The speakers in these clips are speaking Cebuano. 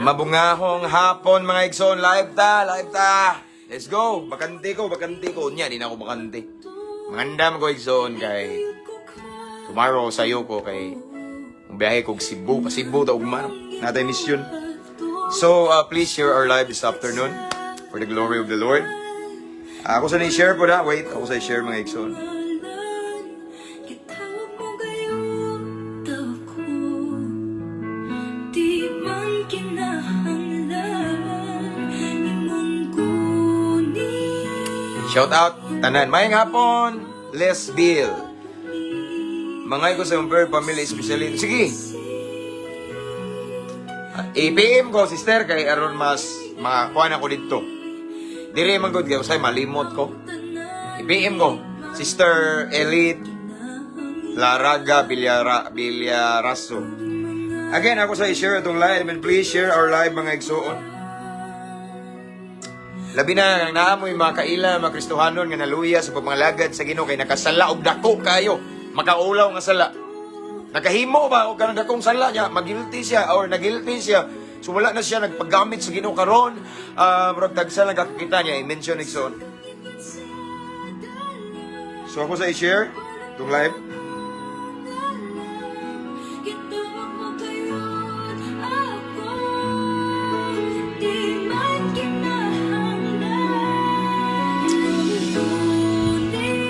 Mabungahong hapon, mga igsoon, live ta, live ta. Let's go. Bakante ko, bakante ko. Unya, di na ako bakante. Mangandam ko, igsoon, kay tomorrow sayo ko kay biyahe kog Cebu, pa Cebu ta ugma. Natay mission. So, please share our live this afternoon for the glory of the Lord. Ako sa ni-share po na. Wait, ako sa i-share, mga igsoon. Gitawag mo gayud ako. Di man kinahanglan imong kunin. Shout out, tanan. Maayong hapon, Les Bill. Mga ko sa imong prayer family, especially. Sige. I-PM ko, sister, kay aron mas makakuha na ko dito. Dire man gud kay usay malimot ko. I-PM ko. Sister Elite Laraga Villaraso. Again, ako sa i-share itong live and please share our live, mga igsoon. Labi na ang naamoy mga kaila, mga Kristohanon nga naluya sa pagmangalagad sa Ginoo kay nakasala og dako kayo. Makaulaw nga sala. Nakahimo ba og kanang dakong sala niya, magilty siya or nagilty siya. So wala na siya nagpaggamit sa Ginoo karon. Murag tagsa lang kakakita niya, i-mention, igsoon. So ako sa i-share itong live. Gitawag mo gayud ako. Di man kinahanglan imong kunin.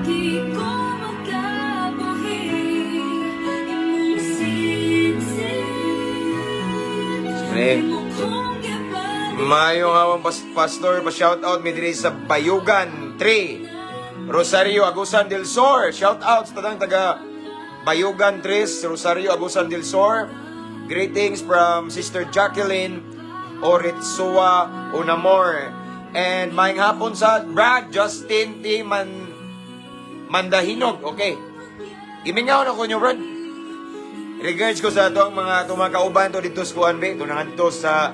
Di ko makabuhi imong sinsing. Sige. Imo kong gibalik. Maayong hapon, pastor, pa shout out mi diri sa Bayugan 3, Rosario Agusan del Sur. Shout out sa tanang taga Bayugan 3, Rosario Agusan del Sur. Greetings from Sister Jacqueline Oritsua Unamor. And maayong hapon sa Brad Justin T. Mandahinog. Okay. Gimingaw na ko nyo, Brad. Regards ko sa ato ang mga itong mga kauban to dito sa Kuan be. Ito na to sa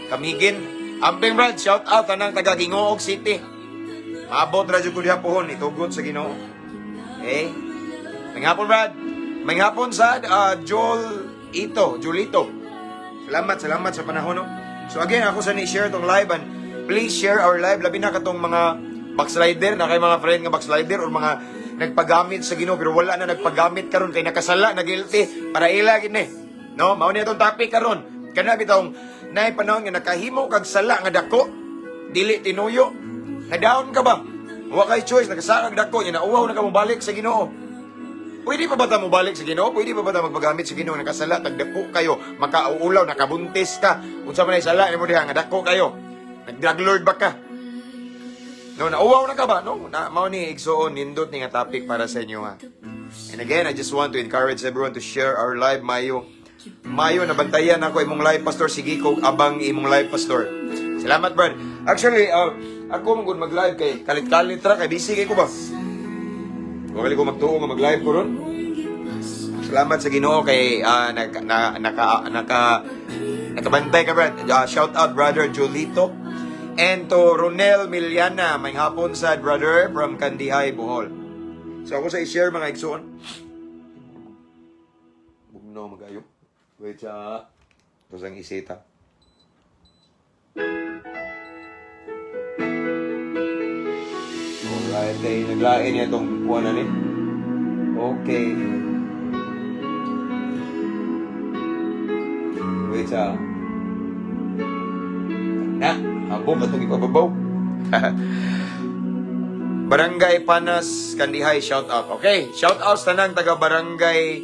Camiguin. Amping, Brad, shout out tanang taga Gingoog City. Maabot ra jud ko diha pohon, itugot sa Ginoo. Okay? Maayong hapon, Brad. Maayong hapon sa Joel Ito, Julito. Salamat, salamat sa panahon, no? So again, ako sa ni-share tong live and please share our live, labi na katong mga backslider na kay mga friend nga backslider or mga nagpagamit sa Ginoo pero wala na nagpagamit karon kay nakasala, na guilty para ila gid ni. No, mao ni atong topic karon. Kana bitawng naay panahon nga nakahimo kag sala nga dako, dili tinuyo. Na down ka ba? Wa kay choice, nakasala kag dako, nya nauwaw na ka mobalik sa Ginoo. Pwede pa ba ta mobalik sa Ginoo? Pwede pa ba ta magpagamit sa Ginoo? Nakasala, tagdako kayo, makauulaw, nakabuntis ka. Unsa man ay sala nimo diha nga dako kayo? Nag-drug lord ba ka? No, nauwaw na ka ba? No, na, mao ni, igsoon, nindot ni nga topic para sa inyo ha. And again, I just want to encourage everyone to share our live. Mayo. Mayo, nabantayan ako imong live, Pastor. Sige ko abang imong live, Pastor. Salamat, Brad. Actually, ako man gud mag-live kay kalit-kalit ra kay busy kay ko ba. Wala ko magtuo nga mag-live ko ron. Salamat sa Ginoo kay nag, na, naka naka nakabantay ka, Brad. Shout out, Brother Julito. And to Ronel Miliana, maayong hapon sa brother from Kandihay, Bohol. So ako sa i-share, mga igsoon. Bugno magayo. Wait sa ito sang isita. Alright, kay naglain niya itong kuha na ni. Okay. Wait sa. Na, habog atong ipababaw. Barangay Panas, Kandihay, shout out. Okay, shout out sa tanang taga Barangay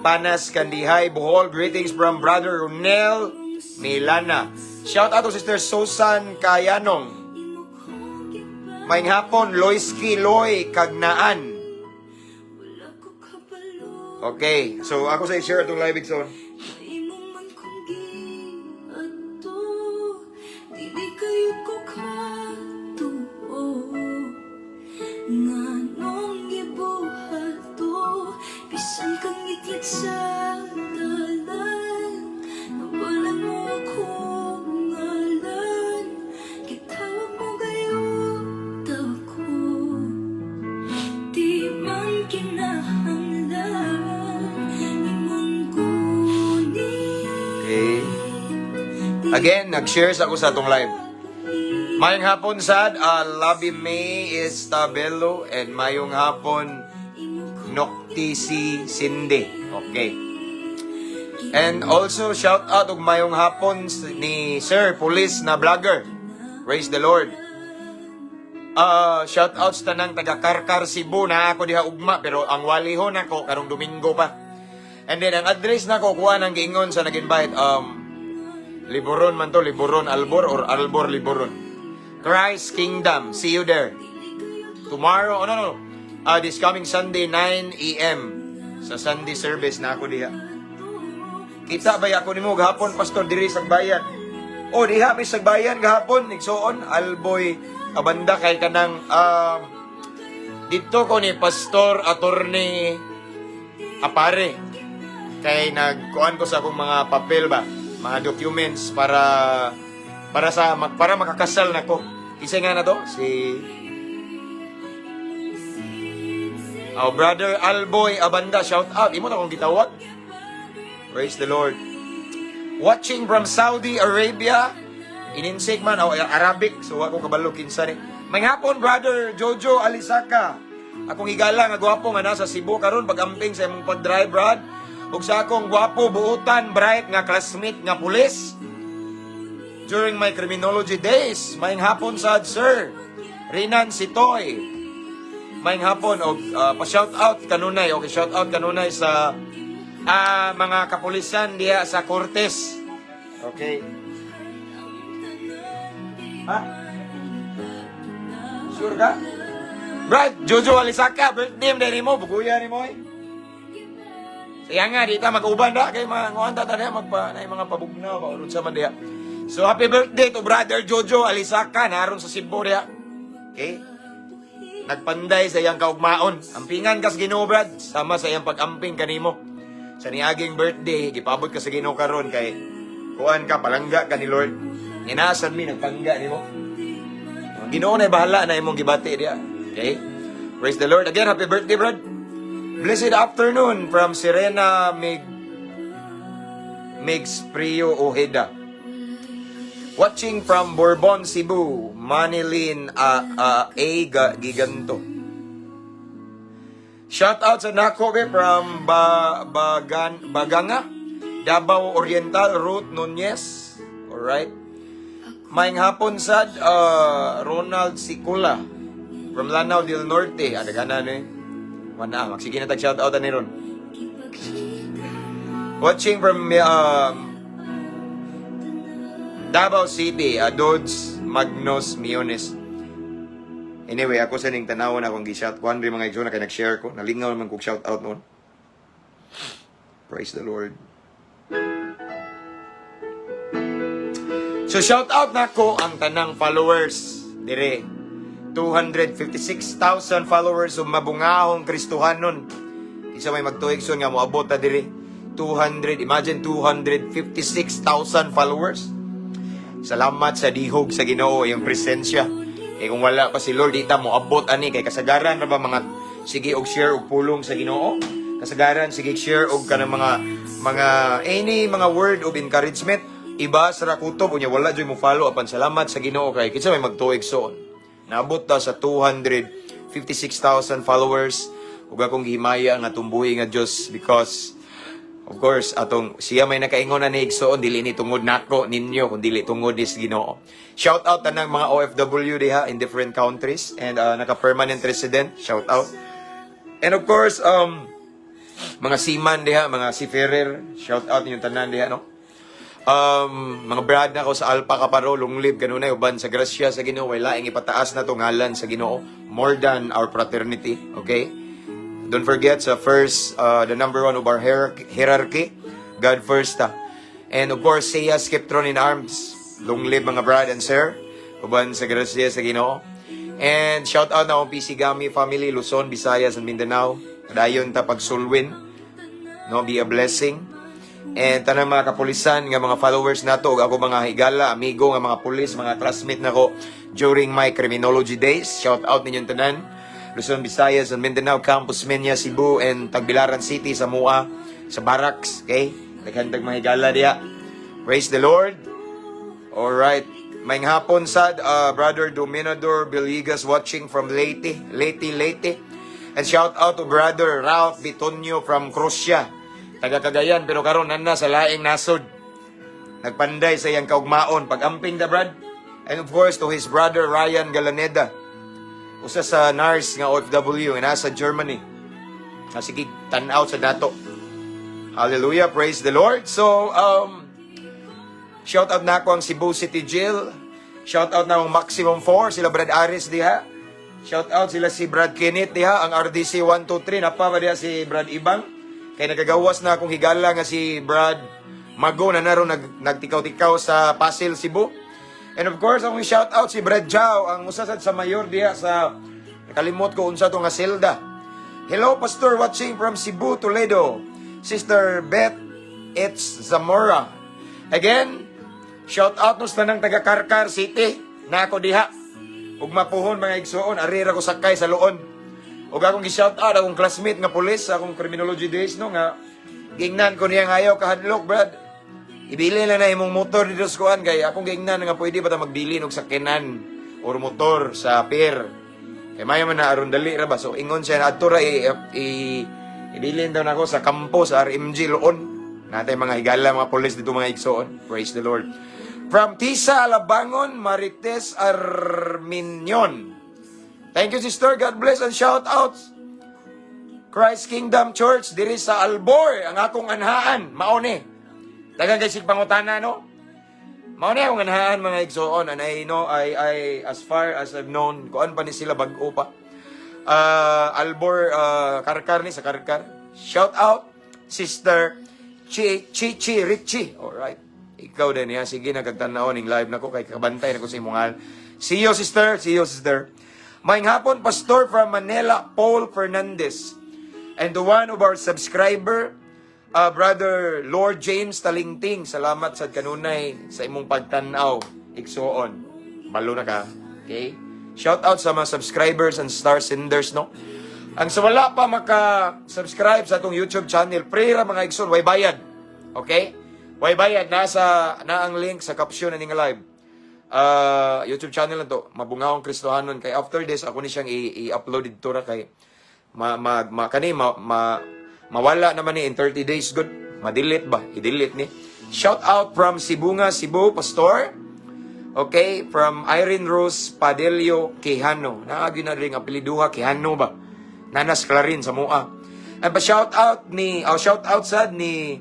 Panas, Kandihay, Bohol. Greetings from Brother Ronel Milana. Shout out to Sister Susan Kayanong. Maayong hapon, Loiski Loy Kagnaan. Okay, so ako sa i-share itong live, igsoon. Imo man kong giadto, dili kayo ko katuo. Nganong gibuhat to? Bisan kang ngitngit sa dalan, nabalan mo akong ngalan. Gitawag mo gayud ako. Di man kinahanglan imong kunin. Again, nag-share sa ako sa atong live. Mayong hapon sad, Labi May Estabelo, and mayong hapon Nocti si Cindy. Okay. And also shout out og mayong hapon ni Sir Police na vlogger. Praise the Lord. Shout out sa tanang taga Carcar, Cebu na ako diha ugma, pero ang walihon ako karong Domingo pa. And then ang address nako, kuha ng giingon sa nag-invite, Liboron man to, Liboron Albor or Albor Liboron. Christ Kingdom. See you there. Tomorrow, oh no. This coming Sunday, 9 a.m. Sa Sunday service na ako diha. Kita ba ako nimo gahapon, pastor, diri sa bayan? Oh, diha mi sa bayan gahapon, igsuon Alboy Abanda, kay kanang dito ko ni Pastor Attorney Apare. Kay nagkuan ko sa akong mga papel ba, mga documents para makakasal nako. Isa nga na to si Oh, Brother Alboy Abanda, shout out. Imo na akong gitawag. Praise the Lord. Watching from Saudi Arabia. Ininsik man, oh, Arabic. So ako kabalo kinsa ni. May hapon, Brother Jojo Alisaka. Akong higala nga gwapo nga nasa Cebu karon, pag-amping sa imong pag-drive, Brad. Ug sa akong gwapo, buutan, bright nga classmate nga pulis during my criminology days. Maayong hapon sad, Sir. Rinan Sitoy. Maayong hapon og pa-shout out kanunay. Okay, shout out kanunay sa mga kapulisan diha sa Cortes. Okay. Ha? Sure ka? Brad, Jojo Alisaka, birthday mo diri mo, buguya ni mo eh. Siya nga, di ta mag-uban da, kay mga nguan ta ta magpa, na mga pabugnaw, ba, sa man diha. So, happy birthday to Brother Jojo Alisaka, naron sa Cebu diha. Okay? Nagpanday sa iyang kaugmaon. Ampingan kas Ginoo, Brad. Sama sa iyang pag-amping kanimo. Sa niaging birthday, gipabot ka sa Ginoo karon kay kuan ka, palangga ka ni Lord. Inasan mi nagpangga nimo. Ang Ginoo na bahala na imong gibati diha. Okay? Praise the Lord. Again, happy birthday, Brad. Blessed afternoon from Serena Mig Migs Prio Ojeda. Watching from Bourbon, Cebu, Manilin A. Giganto. Shout out sa nako be from ba Bagan Baganga, Davao Oriental, Ruth Nunez. Alright. Maayong hapon sad, Ronald Sicula from Lanao del Norte. Ah, daghanan eh. Wala, magsige na tag shout out ani ron. Watching from Davao City, Dodge Magnus Miones. Anyway, ako sa ning tanawon akong gi-shout kuan rin mga igsoon na kay nag-share ko. Nalingaw naman kog shout out noon. Praise the Lord. So shout out nako ang tanang followers dire. 256,000 followers ug mabungahong Kristohanon. Isa may magtuig nga moabot ta dire. 200, imagine, 256,000 followers. Salamat sa dihog sa Ginoo, iyang presensya. Kay kung wala pa si Lord, di ta moabot ani, kay kasagaran ra ba mga sige og share og pulong sa Ginoo? Kasagaran sige share og kanang mga any mga word of encouragement, iba sa rakutob unya wala joy mo follow, apan salamat sa Ginoo kay kinsa may magtuig soon. Naabot ta sa 256,000 followers ug akong gihimaya nga tumbuhi nga Dios because, of course, atong siya may nakaingon na ni igsoon, dili ni tungod nako ninyo kun dili tungod ni sa Ginoo. Shout out tanang mga OFW diha in different countries and naka-permanent resident, shout out. And of course, mga seaman diha, mga seafarer, shout out ninyong tanan diha, no? Mga brad na ko sa Alpha Kaparo, long live kanunay uban sa grasya sa Ginoo, way laing ipataas na to ngalan sa Ginoo more than our fraternity, okay? Don't forget sa first, the number one of our hierarchy, God first ta. And of course, Seiya Skiptron in Arms. Long live mga brad and sir. Uban sa grasya sa Ginoo. And shout out na akong PC Gami family, Luzon, Visayas, and Mindanao. Dayon ta pagsulwin. No, be a blessing. And tanang mga kapulisan nga mga followers nato ug ako mga higala, amigo nga mga pulis, mga classmate nako during my criminology days. Shout out ninyong tanan. Luzon, Visayas, and Mindanao, Campus Menia, Cebu, and Tagbilaran City, sa Mua, sa Barracks, okay? Daghan tag mga higala diha. Praise the Lord. Alright. Maayong hapon sad, Brother Dominador Villegas watching from Leyte, Leyte, Leyte. And shout out to Brother Ralph Bitonio from Croatia. Taga Cagayan, pero karon nana sa laing nasod. Nagpanday sa iyang kaugmaon. Pag-amping da, Brad. And of course, to his brother Ryan Galaneda. Usa sa nurse nga OFW nga nasa Germany. Nga sige, tan-aw sa dato. Hallelujah, praise the Lord. So, shout out na ako ang Cebu City Jail. Shout out na ang Maximum 4, sila Brad Aris diha. Shout out sila si Brad Kenneth diha, ang RDC 123, napa ba diha si Brad Ibang? Kay nagagawas na akong higala nga si Brad Mago na naron nagtikaw-tikaw sa Pasil, Cebu. And of course, akong shout out si Brad Jao, ang usa sad sa mayor diha sa, nakalimot ko unsa to nga selda. Hello, Pastor, watching from Cebu, Toledo. Sister Beth It's Zamora. Again, shout out no sa tanang taga Carcar City. Na ako diha. Ug mapuhon, mga igsuon, ari ra ko sakay sa Loon. Ug akong gi-shout out akong classmate nga pulis sa akong criminology days, no, nga gingnan ko niya nga ayaw kahadlok, Brad. Ibili lang na imong motor dito sa kuan kay akong giingnan nga pwede ba ta magbilin og sakyanan or motor sa pier. Kay mayo man na aron dali ra ba. So ingon siya na adto ra i ibilin daw nako sa kampo sa RMG Loon. Natay mga higala mga pulis dito, mga igsoon. Praise the Lord. From Tisa Alabangon, Marites Arminion. Thank you, sister. God bless and shout outs. Christ Kingdom Church diri sa Albor, ang akong anhaan, mao ni. Daghang kay sig pangutana, no? Mao ni akong anhaan, mga igsoon, and I know I as far as I've known, kuan pa ni sila, bag-o pa. Albor, Karkar ni sa Karkar. Shout out Sister Chi Chi Chi Richie. All right. Ikaw din ya, sige na kag tan-aw ning live nako kay kabantay na ko sa imong ngalan. See you, sister, see you, sister. Maayong hapon, Pastor, from Manila, Paul Fernandez. And the one of our subscriber, Brother Lord James Talingting, salamat sa kanunay sa imong pagtan-aw, igsuon. Balo na ka. Okay? Shout out sa mga subscribers and star senders, no? Ang sa wala pa maka-subscribe sa atong YouTube channel, free ra, mga igsoon, way bayad. Okay? Way bayad, nasa na ang link sa caption na ning live. YouTube channel na to, Mabungahong Kristohanon, kay after this ako ni siyang i-upload dito ra kay ma, ma, ma kani ma, ma, mawala naman ni in 30 days, good. Ma-delete ba? I-delete ni. Shout out from Sibonga, Cebu, Pastor. Okay, from Irene Rose Padelio Quijano. Naagi na rin ang apelyiduha, Quijano ba? Nanas Clarin sa Mua. And pa shout out ni, oh, shout out sad ni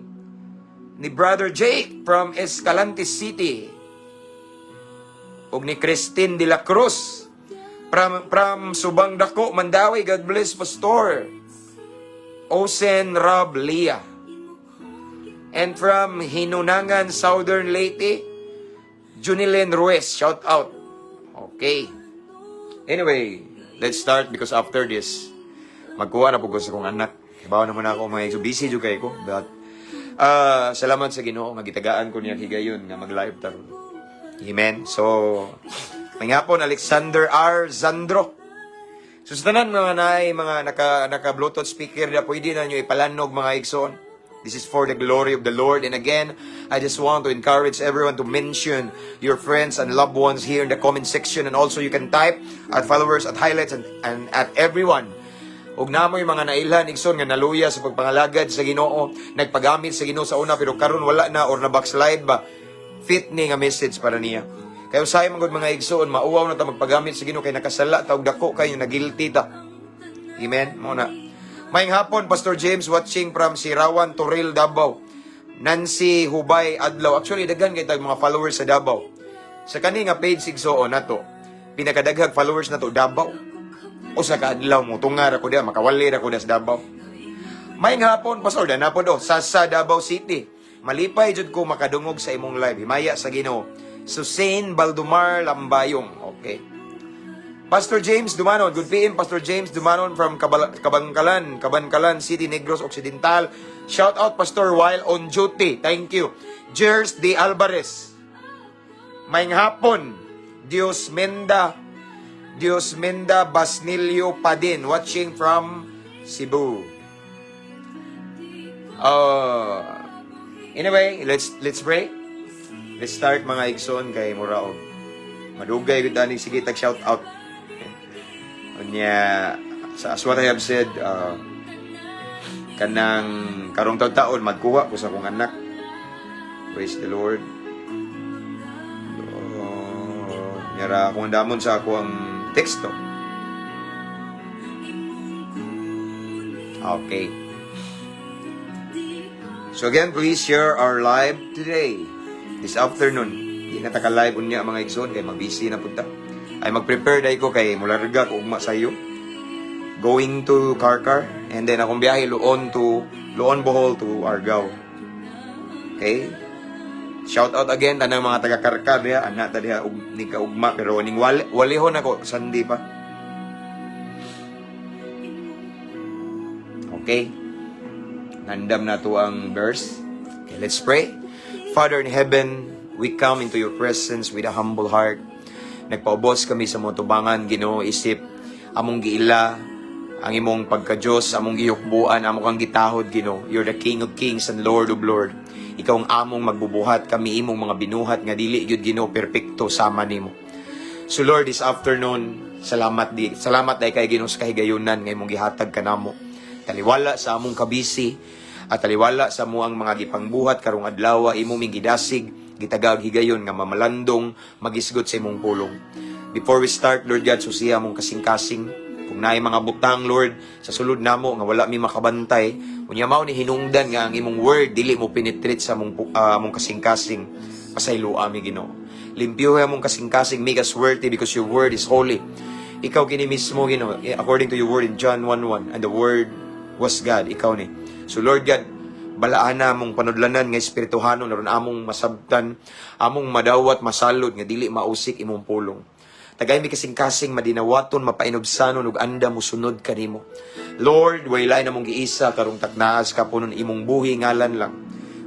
Brother Jake from Escalante City. Ug ni Christine de la Cruz from Subang Dako, Mandaue. God bless, Pastor. Osen Rob Leah. And from Hinunangan, Southern Leyte, Junilyn Ruiz. Shout out. Okay. Anyway, let's start because after this, magkuha na po ko sa akong anak. Ibaw naman ako mga so busy jud kay ko. But, salamat sa Ginoo nga gitagaan ko niya higayon nga mag-live taron. Amen. So, maayong hapon, Alexander R. Zandro. So sa tanan mga naay mga naka Bluetooth speaker na pwede na nyo ipalanog, mga igsoon. This is for the glory of the Lord. And again, I just want to encourage everyone to mention your friends and loved ones here in the comment section. And also you can type at followers, at highlights, and at everyone. Ug namoy mga nailhan, igsoon, nga naluya sa pagpangalagad sa Ginoo, nagpagamit sa Ginoo sa una pero karon wala na or na backslide ba. Fit ni nga message para niya. Kaya usahay man gud, mga igsoon, mauwaw na ta magpagamit sa Ginoo kay nakasala ta og dako kayo na-guilty ta. Amen. Mao na. Maayong hapon, Pastor James, watching from Sirawan, Toril, Davao. Nancy Hubay Adlaw. Actually, daghan kay tag mga followers sa Davao. Sa kani nga page, igsoon nato, pinakadaghag followers nato Davao. O sa kaadlaw mo tunga ra ko diha, makawali ra ko diha sa Davao. Maayong hapon, Pastor, dana pod oh, sa Davao City. Malipay jud ko makadungog sa imong live. Himaya sa Ginoo. Susain Baldomar Lambayong. Okay. Pastor James Dumanon, good PM, Pastor James Dumanon from Kabangkalan, Kabankalan City, Negros Occidental. Shout out, Pastor, while on duty. Thank you. Jers D. Alvarez. Maayong hapon, Dios Menda Basnilio Padin, watching from Cebu. Anyway, let's pray. Let's start, mga igsoon, kay mura og madugay gud ani sige tag shout out. Unya sa, as what I have said, kanang karong taon magkuha ko sa akong anak. Praise the Lord. Oh, nyara akong damon sa ako ang teksto. Okay. So again, please share our live today, this afternoon. Di na ta ka live unya, mga igsoon, kay mag-busy na punta. Ay mag-prepare dai ko kay mularga ko ugma sayo. Going to Carcar and then akong biyahe Loon to Loon, Bohol to Argao. Okay? Shout out again tanang mga taga Carcar diha, ana ta diha ug ni kaugma pero ning wali, walihon ako Sunday pa. Okay? Nandam na to ang verse. Okay, let's pray. Father in heaven, we come into your presence with a humble heart. Nagpaubos kami sa mga tubangan, Ginoo, isip among giila ang imong pagka-Diyos, among gihukbuan, amo kang gitahod, Ginoo. You're the King of Kings and Lord of Lord. Ikaw ang among magbubuhat, kami imong mga binuhat nga dili gyud, Ginoo, perpekto sama nimo. So Lord, this afternoon, salamat dai kay Ginoo sa kahigayunan nga imong gihatag kanamo. Taliwala sa among kabisi at taliwala sa among mga gipangbuhat karong adlaw, imo ming gidasig, gitagag higayon nga mamalandong magisgot sa imong pulong. Before we start, Lord God, susiha among kasing-kasing. Kung naay mga butang, Lord, sa sulod namo nga wala mi makabantay, unya mao ni hinungdan nga ang imong word dili mo penetrate sa among kasing-kasing, pasayloa mi, Ginoo. Limpyo among kasing-kasing, make us worthy because your word is holy. Ikaw kini mismo, Ginoo, according to your word in John 1:1, and the word was God, ikaw ni. So Lord God, balaan na among panudlanan nga espirituhanon aron among masabtan, among madawat, masalod nga dili mausik imong pulong. Tagay mi kasing-kasing madinawaton, mapainubsanon ug anda musunod kanimo. Lord, way lain among giisa karong taknaas ka punon imong buhi ngalan lang.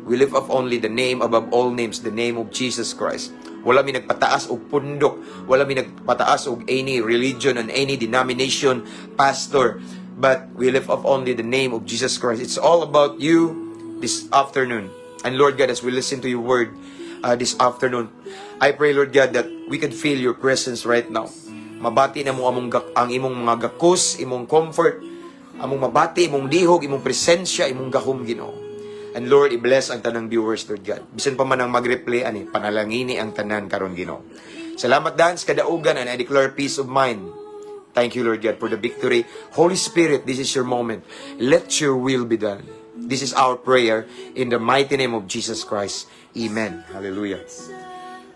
We lift up only the name above all names, the name of Jesus Christ. Wala mi nagpataas og pundok, wala mi nagpataas og any religion and any denomination, pastor, but we lift up only the name of Jesus Christ. It's all about you this afternoon. And Lord God, as we listen to your word this afternoon, I pray, Lord God, that we can feel your presence right now. Mabati na mo ang imong mga gakos, imong comfort, among mabati, imong lihog, imong presensya, imong gahom, Ginoo. And Lord, i-bless ang tanang viewers, Lord God. Bisan pa man ang mag-replay ani, panalangini ang tanan karon, Ginoo. Salamat dan sa kadaugan and I declare peace of mind. Thank you, Lord God, for the victory. Holy Spirit, this is your moment. Let your will be done. This is our prayer in the mighty name of Jesus Christ. Amen. Hallelujah.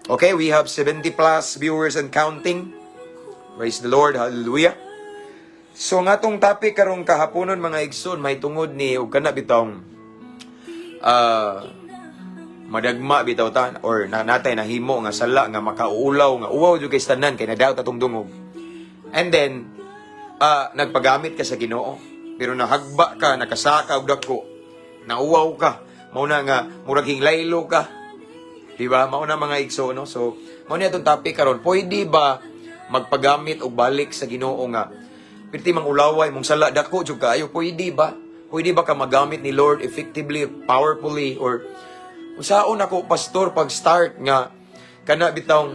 Okay, we have 70 plus viewers and counting. Praise the Lord. Hallelujah. So nga tong topic karong kahaponon, mga igsoon, may tungod ni og kana bitong madagma bitaw ta or na natay nahimo nga sala nga makauulaw nga uwaw jud kay tanan kay nadaot atong dungog. And then nagpagamit ka sa Ginoo pero nahagba ka, nakasaka og dako, nauwaw ka, mao na nga murag hinglaylo ka. Di ba? Mao na, mga igsoon, no? So, mao ni atong topic karon. Pwede ba magpagamit og balik sa Ginoo nga pirti mang ulaway mong sala, dako jud kaayo? Pwede ba? Pwede ba ka magamit ni Lord effectively, powerfully, or usaon ako, pastor, pag start nga kana bitawng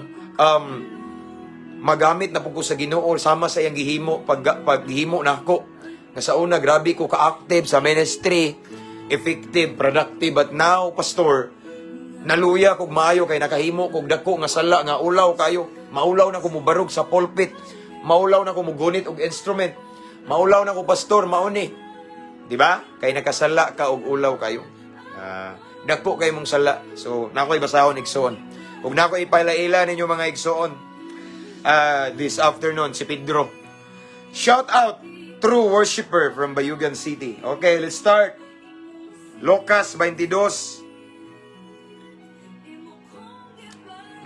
magamit na pud ko sa Ginoo sama sa iyang gihimo pag paghimo nako nga sa una grabe ko ka-active sa ministry, effective, productive, but now, pastor, naluya kog maayo kay nakahimo kog dako nga sala nga ulaw kayo, maulaw na ko mubarog sa pulpit, maulaw na ko mugunit og instrument, maulaw na ko, pastor, mauni, di ba? Kay nakasala ka og ulaw kayo. Ah, dako kay mong sala. So nako basahon, igsoon, ug nako ipaila-ila ninyo, mga igsoon, this afternoon si Pedro. Shout out, true worshipper from Bayugan City. Okay, let's start. Lucas 22.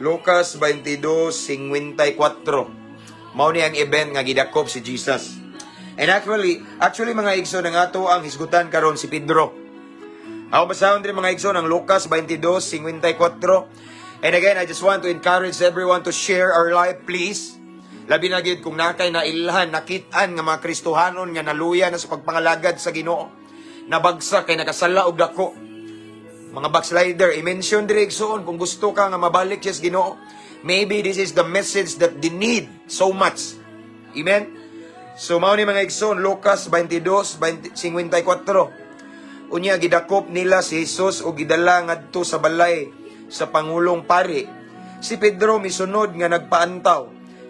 Lucas 22:54. Mao ni ang event nga gidakop si Jesus. And actually, mga igsoon, ang ato ang hisgutan karon si Pedro. Ako basahon din, mga igsoon, ang Lucas 22:54. And again, I just want to encourage everyone to share our live, please. Labi na gyud kung nakay nailhan, nakit-an nga mga Kristohanon nga naluya na sa pagpangalagad sa Ginoo. Nabagsak kay nakasala og dako. Mga backslider, i-mention diri, igsuon, kung gusto ka nga mabalik siya sa Ginoo. Maybe this is the message that they need so much. Amen? So mao ni, mga igsoon, Lucas 22, 20, 54. Unya gidakop nila si Jesus o gidala ngadto sa balay sa pangulong pari. Si Pedro misunod nga nagpaantaw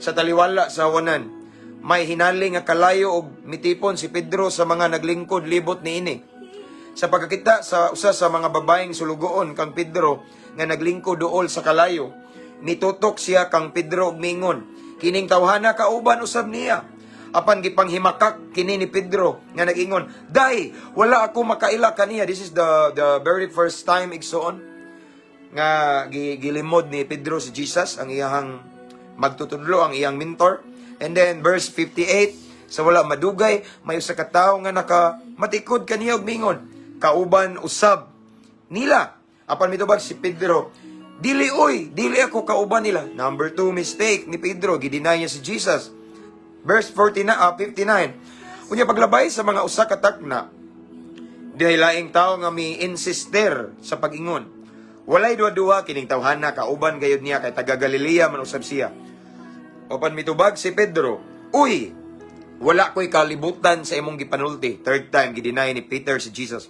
sa taliwala sa hawanan. May hinali nga kalayo og mitipon si Pedro sa mga naglingkod libot niini. Sa pagkakita sa usa sa mga babaeng sulugoon kang Pedro nga naglingkod duol sa kalayo, mitutok siya kang Pedro og mingon, "Kining tawhana kauban usab niya." Apan gipanghimakak kini ni Pedro nga nag-ingon, "Day, wala ako makaila kaniya." This is the very first time, igsoon, nga gilimod ni Pedro si Jesus, ang iyahang magtutudlo, ang iyang mentor. And then verse 58, sa wala madugay, may usa ka tawo nga naka matikod kaniya og mingon, "Kauban usab nila." Apan mitubag si Pedro, "Dili oy, dili ako kauban nila." Number two mistake ni Pedro, gideny niya si Jesus. Verse 49, 59. Unya paglabay sa mga usa ka takna, dihay laing tao nga mi insister sa pag-ingon, "Walay duha-duha, kining tawhana kauban gayud niya kay taga Galilea man usab siya." Apan mitubag si Pedro, "Uy, wala ko'y kalibutan sa imong gipanulti." Third time gideny ni Peter si Jesus.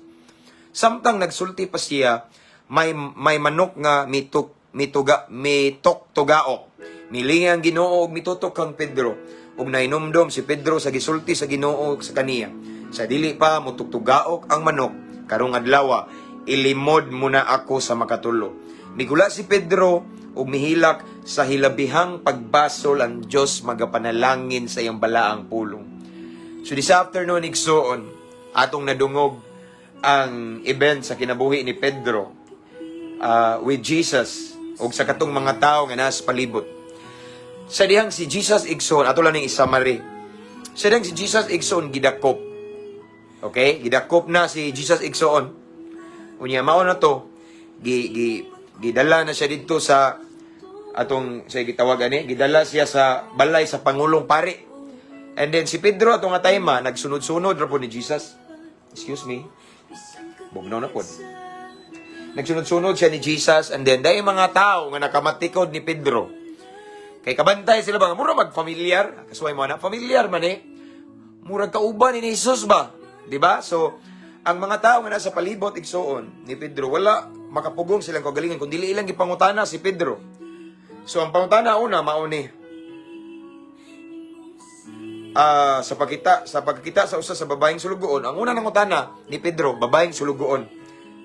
Samtang nagsulti pa siya, may manok nga mituk mituga mitok tugaok. Milingi ang Ginoo og mitutok kang Pedro ug nahinumdom si Pedro sa gisulti sa Ginoo sa kaniya, "Sa dili pa mutugtugaok ang manok karong adlaw, ilimod mo na ako sa makatulo." Migula si Pedro ug mihilak. Sa hilabihang pagbasol ang Dios magapanalangin sa iyang balaang pulong. So this afternoon, igsuon, atong nadungog ang event sa kinabuhi ni Pedro with Jesus ug sa katong mga tao nga nasa palibot. Sa dihang si Jesus, igsoon, ato lang ning i-summary. Sa dihang si Jesus, igsoon, gidakop. Okay? Gidakop na si Jesus, igsoon. Unya mao na to, gi, gi gidala na siya didto sa atong sa gitawag ani, gidala siya sa balay sa pangulong pari. And then si Pedro ato nga time nagsunod-sunod ra po ni Jesus. Excuse me. Bugnaw na pod. Nagsunod-sunod siya ni Jesus and then dahil mga tao nga nakamatikod ni Pedro. Kay kabantay sila ba nga mura mag-familiar, kasuway mo na, familiar man eh. Murag kauban ni Jesus ba? Di ba? So, ang mga tao nga nasa palibot, igsuon, ni Pedro, wala makapugong silang kagalingan kung dili ilang gipangutana si Pedro. So, ang pangutana una mao ni sa pagkita sa usa sa babaeng sulugoon, ang una nangutana ni Pedro, babaeng sulugoon.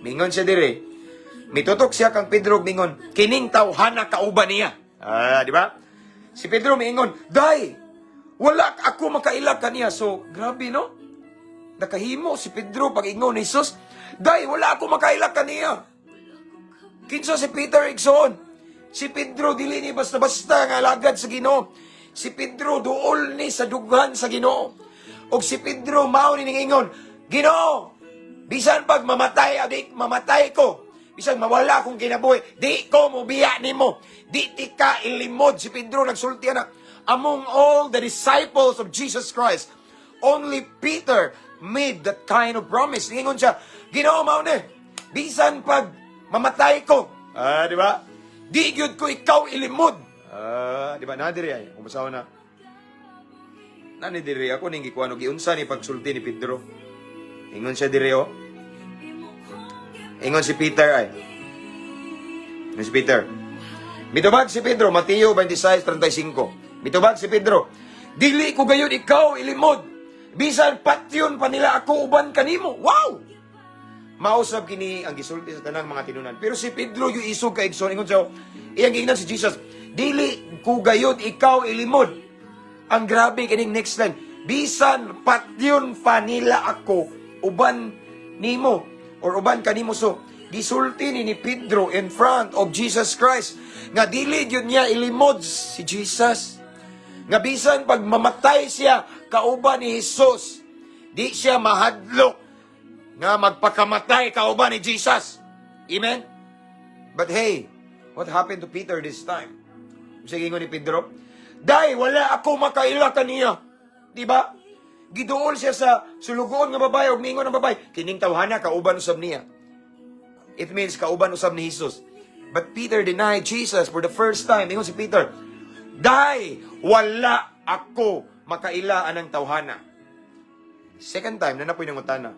Mingon siya dire. Mitutok siya kang Pedro ug mingon, "Kining tawhana kauban niya." Ah, di ba? Si Pedro miingon, "Day, wala ako makaila kaniya." So, grabe, no? Nakahimo si Pedro pag ingon ni Jesus, "Day, wala ako makaila kaniya." Kinsa si Peter, igsoon? Si Pedro dili ni basta-basta nga alagad sa Ginoo. Si Pedro duol ni sa dughan sa Ginoo. Og si Pedro mao ni ningingon, "Ginoo, bisan pag mamatay, adi mamatay ko. Bisan mawala akong kinabuhi, di ko mobiya nimo. Di tika ilimod." Si Pedro nagsulti ana. Among all the disciples of Jesus Christ, only Peter made that kind of promise. Ningingon siya, "Ginoo, mao ni. Bisan pag mamatay ko." Ah, di ba? "Di gyud ko ikaw ilimod." Ah, di ba? Na diri ay, kung basaw na. Nani diri ako ning gikuan og giunsa ni pagsulti ni Pedro. Ingon siya diri oh. Ingon si Peter ay. Ingon si Peter. Mitubag si Pedro, Mateo 26:35. Mitubag si Pedro, "Dili ko gayud ikaw ilimod. Bisan patyon pa nila ako uban kanimo." Wow! Mausab kini ang gisulti sa tanang mga tinunan. Pero si Pedro yung isog ka, igsoon, ingon siya, iyang giingnan si Jesus, "Dili ko gayud ikaw ilimod." Ang grabe kining next line. "Bisan patyon pa nila ako uban nimo or uban kanimo." So gisulti ni Pedro in front of Jesus Christ nga dili gyud niya ilimod si Jesus. Nga bisan pag mamatay siya kauban ni Jesus, di siya mahadlok nga magpakamatay kauban ni Jesus. Amen? But hey, what happened to Peter this time? Sige, ingon ni Pedro, "Day, wala ako makaila kaniya." Di ba? Giduol siya sa sulugoon nga babae ug miingon ang babae, "Kining tawhana kauban usab niya." It means kauban usab ni Jesus. But Peter denied Jesus for the first time. Ingon si Peter, "Day, wala ako makaila anang tawhana." Second time, naa na po'y nangutana.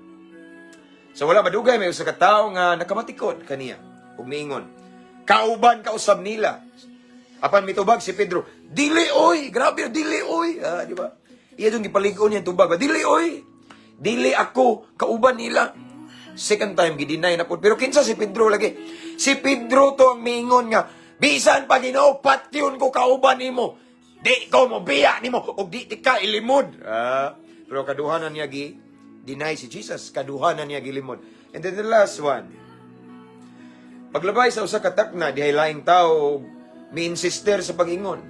So wala madugay, may usa ka tawo nga nakamatikod kaniya ug miingon, "Kauban ka usab nila." Apan mitubag si Pedro, "Dili oy, grabe, dili oy." Ah, di ba? Iya jung gipalig-on niya tubag. "Dili oy. Dili ako kauban nila." Second time gi-deny na pud. Pero kinsa si Pedro lagi? Si Pedro to ang miingon nga, "Bisan pa, Ginoo, patyon ko kauban nimo. Di ko mo biya nimo ug di ka ilimod." Ah, pero kaduha na niya gi deny si Jesus, kaduha na niya gilimod. And then the last one. Paglabay sa usa ka takna, dihay laing tao mi-insister sa pag-ingon,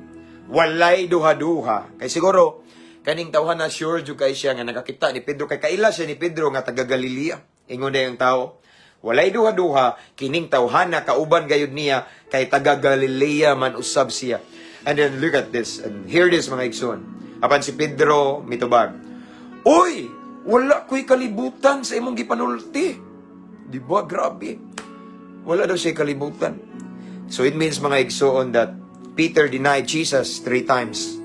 "Walay duha-duha." Kay siguro kaning tawhan na sure jud kay siya nga nakakita ni Pedro kay kaila siya ni Pedro nga taga Galilea. Ingon day ang tao, "Walay duha-duha, kining tawhana kauban gayud niya kay taga Galilea man usab siya." And then look at this and hear this, mga igsoon. Apan si Pedro mitubag, "Uy, wala ko'y kalibutan sa imong gipanulti." Di ba grabe? Wala daw siya kalibutan. So it means, mga igsoon, that Peter denied Jesus three times.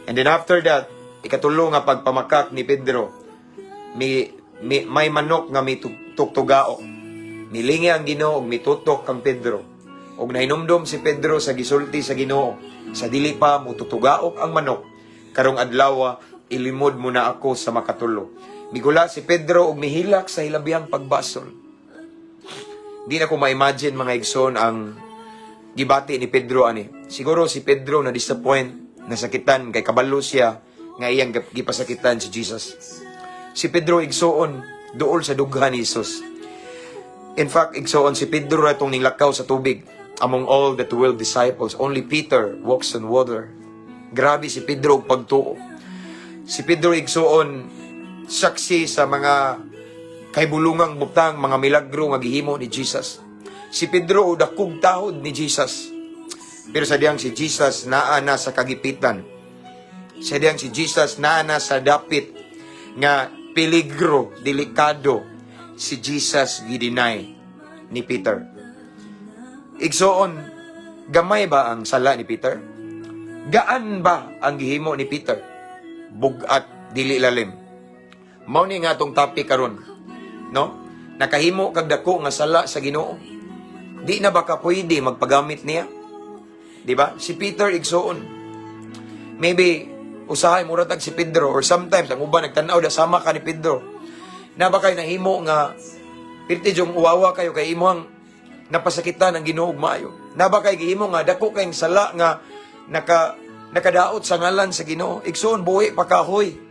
And then after that, ikatulo nga pagpamakak ni Pedro, may manok nga mi tuktugao. Milingi ang Ginoo ug mitutok kang Pedro. Ug nahinumdom si Pedro sa gisulti sa Ginoo, "Sa dili pa mututugaok ang manok, karong adlaw ilimod mo na ako sa makatulo." Migula si Pedro ug mihilak sa hilabihang pagbasol. Di na ko ma-imagine, mga igsoon, ang gibati ni Pedro ani. Siguro si Pedro na disappoint, nasakitan kay kabalo siya nga iyang gipasakitan si Jesus. Si Pedro, igsoon, duol sa dughan ni Jesus. In fact, igsoon, si Pedro ra itong ninglakaw sa tubig. Among all the 12 disciples, only Peter walks on water. Grabe si Pedro og pagtuo. Si Pedro, igsoon, saksi sa mga kahibulungang butang, mga milagro nga gihimo ni Jesus. Si Pedro dakog tahod ni Jesus. Pero sa diyang si Jesus naa na sa kagipitan. Sa diyang si Jesus naa na sa dapit nga peligro, delikado, si Jesus gi-deny ni Peter. Igsoon, gamay ba ang sala ni Peter? Gaan ba ang gihimo ni Peter? Bugat, dili lalim. Mao ni nga atong topic karon. No? Nakahimo kag dako nga sala sa Ginoo. Di na ba ka pwede magpagamit niya? Di ba? Si Peter, igsoon. Maybe usahay mura tag si Pedro or sometimes ang uban nagtan-aw da sama ka ni Pedro. Na ba kay nahimo nga pirti jung uwawa kayo kay imong napasakitan ang Ginoo og maayo? Na ba kay gihimo nga dako kayong sala nga nakadaot sa ngalan sa Ginoo? Igsoon, buhi pa kahoy.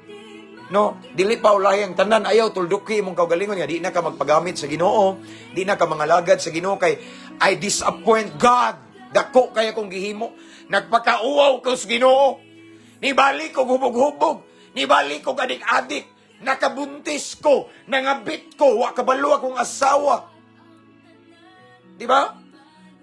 No, dili pa ulahi ang tanan. Ayaw tulduki imong kaugalingon nga di na ka magpagamit sa Ginoo, di na ka mangalagad sa Ginoo kay I disappoint God. Dako kay akong gihimo. Nagpakauwaw ko sa Ginoo. Nibalik og hubog-hubog, nibalik og adik-adik, nakabuntis ko, nangabit ko, wa kabalo akong asawa. Di ba?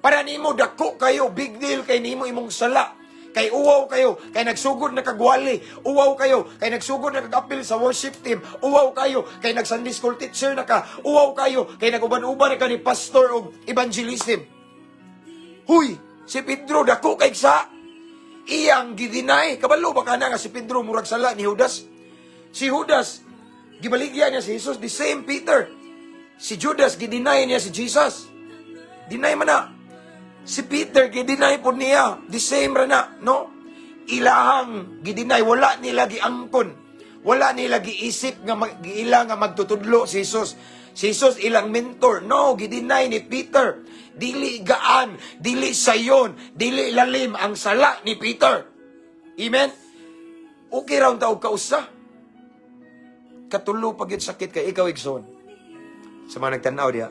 Para nimo dako kayo, big deal kay nimo imong sala. Kay uwaw kayo, kay nagsugod na kagwali, uwaw kayo, kay nagsugod na kag-apil sa worship team, uwaw kayo, kay nag Sunday school teacher na ka, uwaw kayo, kay naguban-uban na ka ni pastor og evangelism. Huy, si Pedro dako kay sa iyang gi-deny. Kabalo ba ka na nga si Pedro murag sala ni Judas? Si Judas, gibaligya niya si Jesus, the same Peter. Si Judas, gi-deny niya si Jesus. Deny man na. Si Peter, gi-deny po niya. The same ra na, no? Ilahang gi-deny, wala nila giangkon. Wala nila giisip nga giila nga magtutudlo si Jesus. Si Jesus ilang mentor. No, gi-deny ni Peter. Dili gaan, dili sayon, dili lalim ang sala ni Peter. Amen? Okay ra unta og kausa. Katulo pag yun sakit kay ikaw, igsoon. Sa mga nagtanaw diha.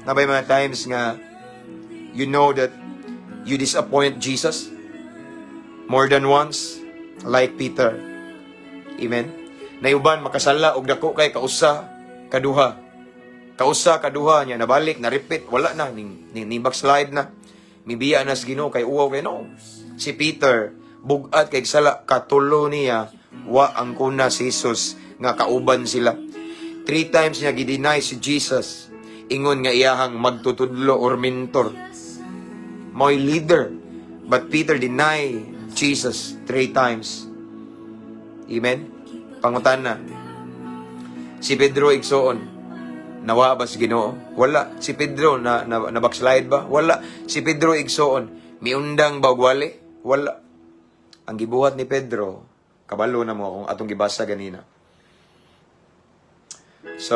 Naa bay mga times nga you know that you disappoint Jesus more than once, like Peter. Amen. Nayuban makasala og dako kay kausa, kaduha. Kausa, kaduha niya nabalik, na repeat, wala na ning backslide na. Mibiya na sa Ginoo kay uwaw kay no. Si Peter bugat kay sala, katulo niya wa ang kuna si Jesus nga kauban sila. Three times niya gi-deny si Jesus. Ingon nga iyahang magtutudlo or mentor. Mo'y leader. But Peter deny Jesus three times. Amen? Pangutana. Si Pedro, igsoon, nawa ba sa Ginoo? Wala. Si Pedro na backslide ba? Wala. Si Pedro, igsoon, miundang ba og wali? Wala. Ang gibuhat ni Pedro, kabalo na mo akong atong gibasa ganina. Sa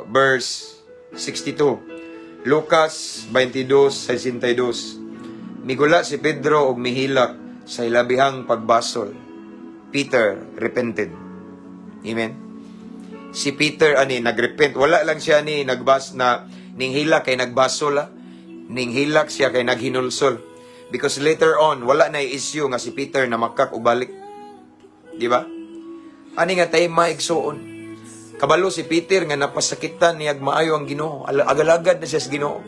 verse 62, Lucas 22:62. Migula si Pedro og mihilak sa ilabihang pagbasol. Peter repented. Amen. Si Peter ani nagrepent. Wala lang siya ni nagbas na ninghilak kay nagbasol ah. Ninghilak siya kay naghinulsol. Because later on, wala na issue nga si Peter na makak og balik. Di ba? Ani nga tema, igsuon. Kabalo si Peter nga napasakitan niya maayo ang Ginoo. Agalagad na siya sa Ginoo.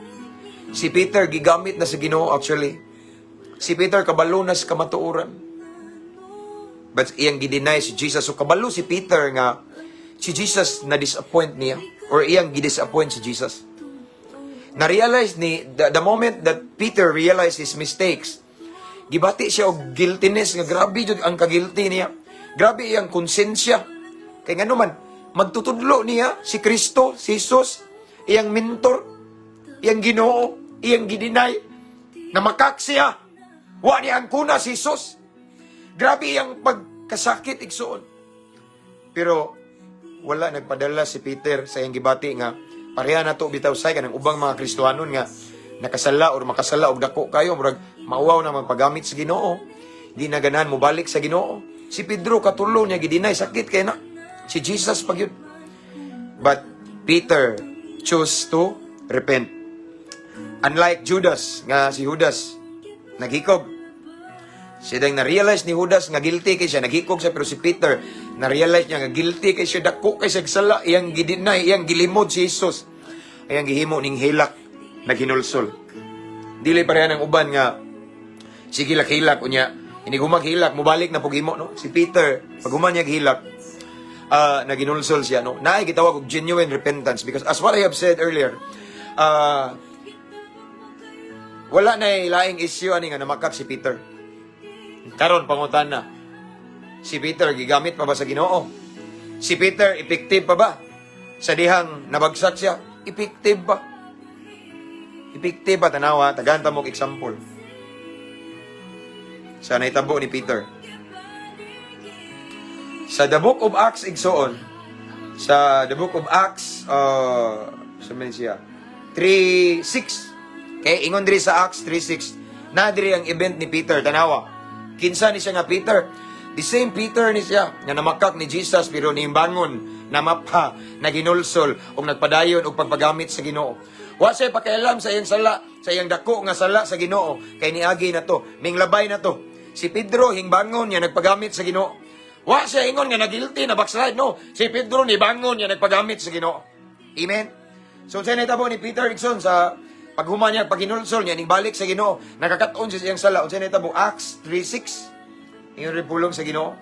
Si Peter gigamit na sa Ginoo actually. Si Peter kabalo na sa kamatuoran. But iyang gideny si Jesus. So kabalo si Peter nga si Jesus na disappoint niya or iyang gidisappoint si Jesus. Na-realize ni the moment that Peter realized his mistakes, gibati siya og guiltiness nga grabe jud ang kagilty niya. Grabe iyang konsensya. Kay ngano man magtutudlo niya si Kristo, si Jesus, iyang mentor, iyang Ginoo, iyang gideny. Namakak siya. Wa niya angkona si Jesus. Grabe iyang pagkasakit, igsuon. Pero wala nagpadala si Peter sa iyang gibati nga pareha na to bitaw say kanang ubang mga Kristohanon nga nakasala or makasala og dako kayo, murag mauwaw na magpagamit sa Ginoo, di na ganahan mobalik sa Ginoo. Si Pedro, katulo niya gideny, sakit kay na si Jesus pag yun. But Peter chose to repent, unlike Judas, nga si Judas naghikog. Siya dang na-realize ni Judas nga guilty kay siya, naghikog siya, pero si Peter, na-realize niya nga guilty kay siya, dako kay siya sala, iyang gideny, iyang gilimod si Jesus. Iyang gihimo ning hilak, naghinulsol. Dili pareha ng uban nga, sige hilak-hilak, unya, inigumag hilak, mubalik na pug himo, no? Si Peter, pag human niya hilak, naginulsol siya, no? Naay gitawag og genuine repentance because as what I have said earlier, wala na laing issue ani nga namakak si Peter. Karon pangutana. Si Peter gigamit pa ba sa Ginoo? Si Peter effective pa ba? Sa dihang nabagsak siya, effective ba? Effective ba? Tanawa, tagaan ta mo og example. Sa nahitabo ni Peter. Sa the Book of Acts, igsoon, sa the Book of Acts, sa man siya, 3:6. Kay ingon diri sa Acts 3:6, na diri ang event ni Peter, tanawa. Kinsa ni siya nga Peter? The same Peter ni siya nga namakak ni Jesus pero niimbangon, namapha, naginulsol ug nagpadayon og pagpagamit sa Ginoo. Wa siya pakialam sa iyang sala, sa iyang dako nga sala sa Ginoo kay niagi na to, minglabay na to. Si Pedro hingbangon niya nagpagamit sa Ginoo. Wa siya ingon nga nagilty na backslide, no. Si Pedro nibangon niya nagpagamit sa Ginoo. Amen. So unsay nahitabo ni Peter, igsoon, sa paghuman niya paghinulsol niya ning balik sa Ginoo, nakakaton siya sa iyang sala? Unsay nahitabo? Acts 3:6. Ingon rin pulong sa Ginoo.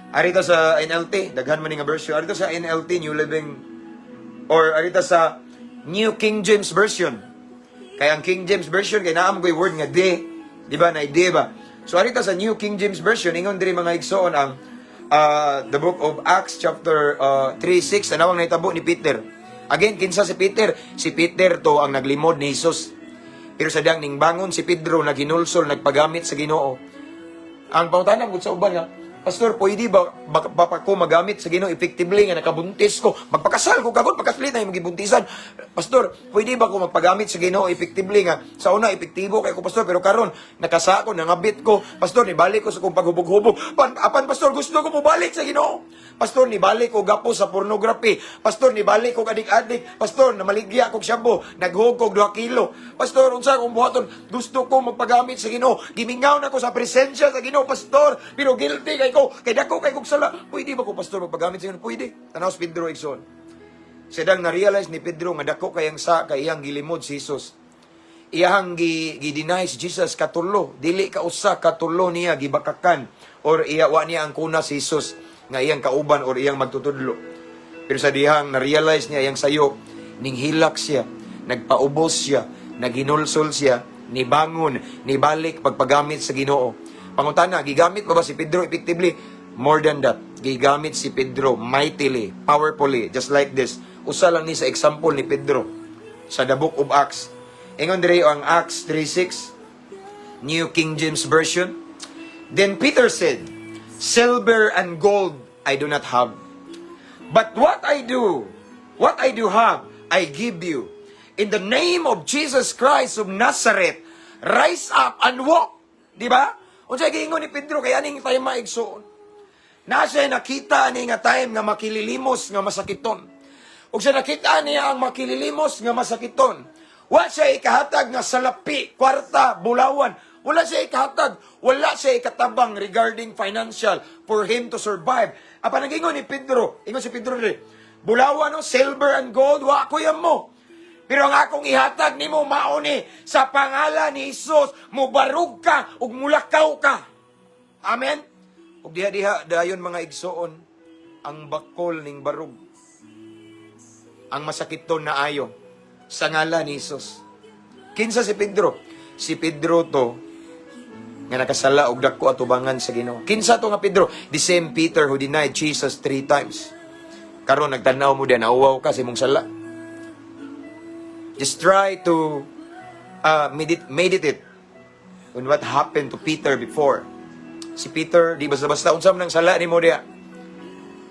Arita sa NLT, daghan man ni nga version. Arita sa NLT, New Living, or arita sa New King James Version. Kaya ang King James Version kay naa koy word nga de, di ba na de ba? So arita sa New King James Version, ingon diri, mga igsoon, ang the Book of Acts chapter 3:6, anawang nahitabo ni Peter. Again, kinsa si Peter? Si Peter to ang naglimod ni Jesus. Pero sa dang ning bangon si Pedro, naghinulsol, nagpagamit sa Ginoo. Ang pangutana gud sa uban nga, "Pastor, pwede ba ko magamit sa Ginoo effectively nga nakabuntis ko? Magpakasal ko kagod, pagkaslit na yung magibuntisan. Pastor, pwede ba ko magpagamit sa Ginoo effectively nga sa una epektibo kay ko, pastor, pero karon nakasa ko, nangabit ko, pastor, nibalik ko sa kong paghubog-hubog. Apan pastor, gusto ko mobalik sa Ginoo. Pastor, nibalik ko gapo sa pornography. Pastor, nibalik ko adik-adik. Pastor, namaligya kog shabu, naghug kog 2 kilo. Pastor, unsa akong buhaton? Gusto ko magpagamit sa Ginoo. Gimingaw na ko sa presensya sa Ginoo, pastor, pero guilty kay ko, kay dako kay kog sala. Pwede ba ko, pastor, magpagamit sa Ginoo?" Pwede. Tanaw si Pedro, igsoon. Sidang na-realize ni Pedro nga dako kayang sa kay iyang gilimod si Jesus. Iyang gi-deny si Jesus katulo, dili ka usa, katulo niya gibakakan or iya wa niya angkona si Jesus nga iyang kauban or iyang magtutudlo. Pero sa dihang na-realize niya iyang sayo, ning hilak siya. Nagpaubos siya, naghinulsol siya, nibangon, nibalik pagpagamit sa Ginoo. Pangutana, gigamit ba ba si Pedro effectively? More than that, gigamit si Pedro mightily, powerfully, just like this. Usa lang ni sa example ni Pedro sa the Book of Acts. Ingon diri ang Acts 3:6, New King James Version. "Then Peter said, 'Silver and gold I do not have. But what I do have, I give you. In the name of Jesus Christ of Nazareth, rise up and walk.'" Di ba? Unsa giingon ni Pedro kay aning time, mga igsoon? Na siya nakita ani nga time nga makililimos nga masakiton. Ug siya nakita niya ang makililimos nga masakiton. Wa siya ikahatag nga salapi, kwarta, bulawan. Wala siya ikahatag. Wala siya ikatabang regarding financial for him to survive. Apan nag-ingon ni Pedro, ingon si Pedro diri, "Bulawan no, silver and gold, wa ko mo. Pero ang akong ihatag nimo mao ni sa pangalan ni Hesus, mubarog ka ug mulakaw ka." Amen. Ug diha-diha dayon, mga igsoon, ang bakol ning barog. Ang masakiton na ayo sa ngalan ni Hesus. Kinsa si Pedro? Si Pedro to nga nakasala og dako atubangan sa Ginoo. Kinsa to nga Pedro? The same Peter who denied Jesus three times. Karon nagtanaw mo diyan, nauwaw ka sa imong sala. Just try to meditate on what happened to Peter before. Si Peter, di basta-basta, unsa man ang sala nimo diya?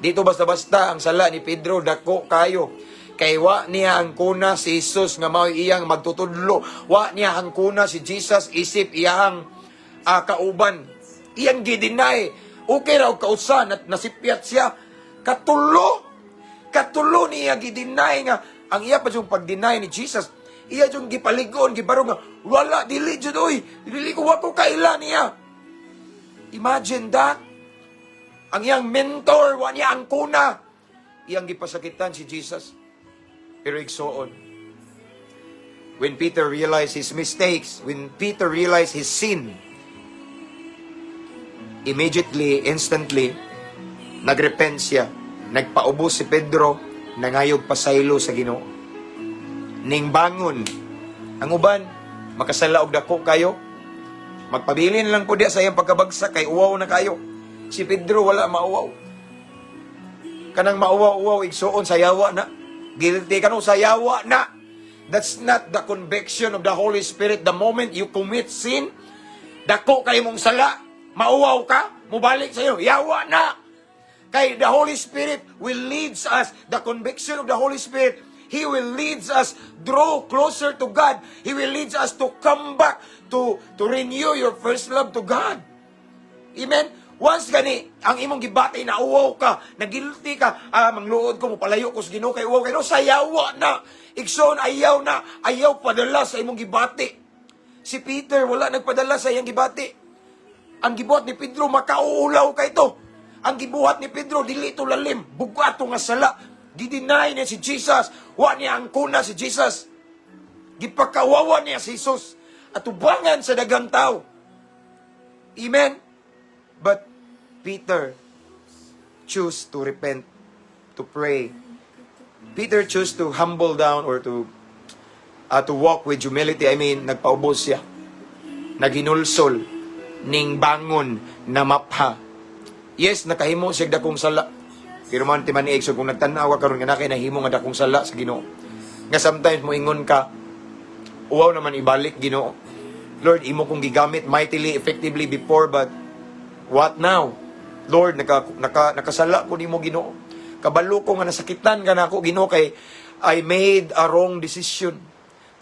Dito basta-basta ang sala ni Pedro, dako kayo. Kay wa niya angkona si Jesus nga mao iyang magtutudlo. Wa niya angkona si Jesus isip iyang kauban. Iyang gi-deny. Okay raw kausa na nasipyat siya. Katulo. Katulo niya gi-deny nga ang iya pa yung pag-deny ni Jesus. Iya yung gipaligon, gibarog nga wala, dili jud oy. Dili ko, wa ko kaila niya. Imagine that. Ang iyang mentor, wa niya angkona. Iyang gipasakitan si Jesus. Pero igsoon, when Peter realized his mistakes, when Peter realized his sin, immediately, instantly, nagrepent siya. Nagpaubos si Pedro, nangayog pasaylo sa Ginoo. Ning bangon, ang uban, makasala og dako kayo, magpabilin lang po diya sa iyang pagkabagsak kay uwaw na kayo. Si Pedro wala mauwaw. Kanang mauwaw-uwaw, igsuon, sayawa na. Guilty ka no, sayawa na. That's not the conviction of the Holy Spirit. The moment you commit sin, dako kay mong sala, mauwaw ka, mubalik sa iyo, yawa na. Kay the Holy Spirit will leads us, the conviction of the Holy Spirit, He will leads us draw closer to God. He will leads us to come back to renew your first love to God. Amen? Once gani, ang imong gibati na uwaw ka, na guilty ka, mangluod ko, mopalayo ko sa Ginoo kay uwaw kay no, sayawa na. Igsoon, ayaw na, ayaw padala sa imong gibati. Si Peter, wala nagpadala sa iyang gibati. Ang gibuhat ni Pedro, makauulaw kay to. Ang gibuhat ni Pedro, dili to lalim, bugat to nga sala. Gi-deny niya si Jesus. Wa niya angkona si Jesus. Gipakawawa niya si Jesus. Atubangan sa daghang tao. Amen? But Peter choose to repent, to pray. Peter choose to humble down or to walk with humility. I mean, nagpaubos siya. Naghinulsol ning bangon na mapha. Yes, nakahimo siya dakong sala. Pero man ti maniig, so kung nagtanaw ka karon nga naa kay nahimo nga dakong sala sa Ginoo. Nga sometimes mo ingon ka, "Uwaw naman ibalik, Ginoo. Lord, imo kong gigamit mightily, effectively before, but what now? Lord, nakasala ko nimo, Ginoo. Kabalo ko nga nasakitan ka nako, Ginoo, kay I made a wrong decision.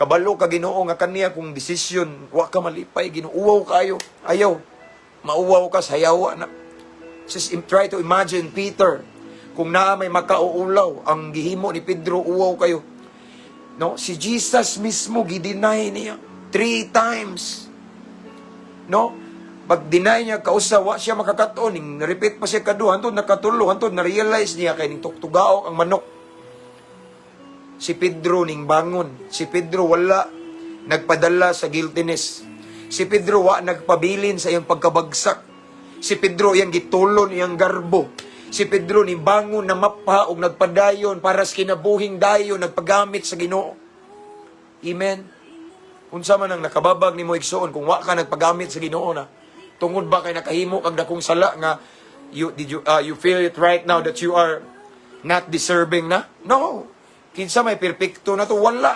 Kabalo ka, Ginoo, nga kaniya kong decision, wa ka malipay, Ginoo." Uwaw kayo. Ayaw. Mauwaw ka sayawa na. Just try to imagine Peter. Kung naa may makauulaw, ang gihimo ni Pedro, uwaw kayo. No? Si Jesus mismo gi-deny niya three times. No? Pag deny niya kausa, wa siya makakatuon, ning repeat pa siya kaduha, hantod nakatulo, hantod na-realize niya kay ning tuktugaok ang manok. Si Pedro ning bangon. Si Pedro wala nagpadala sa guiltiness. Si Pedro wa nagpabilin sa iyang pagkabagsak. Si Pedro iyang gitulon iyang garbo. Si Pedro ni bangon na mapa og nagpadayon para sa kinabuhing dayon nagpagamit sa Ginoo. Amen. Unsa man ang nakababag nimo, igsuon, kung wa ka nagpagamit sa Ginoo na, tungod ba kay nakahimo kag dakong sala nga you did you you feel it right now that you are not deserving na? No. Kinsa may perpekto na to? Wala.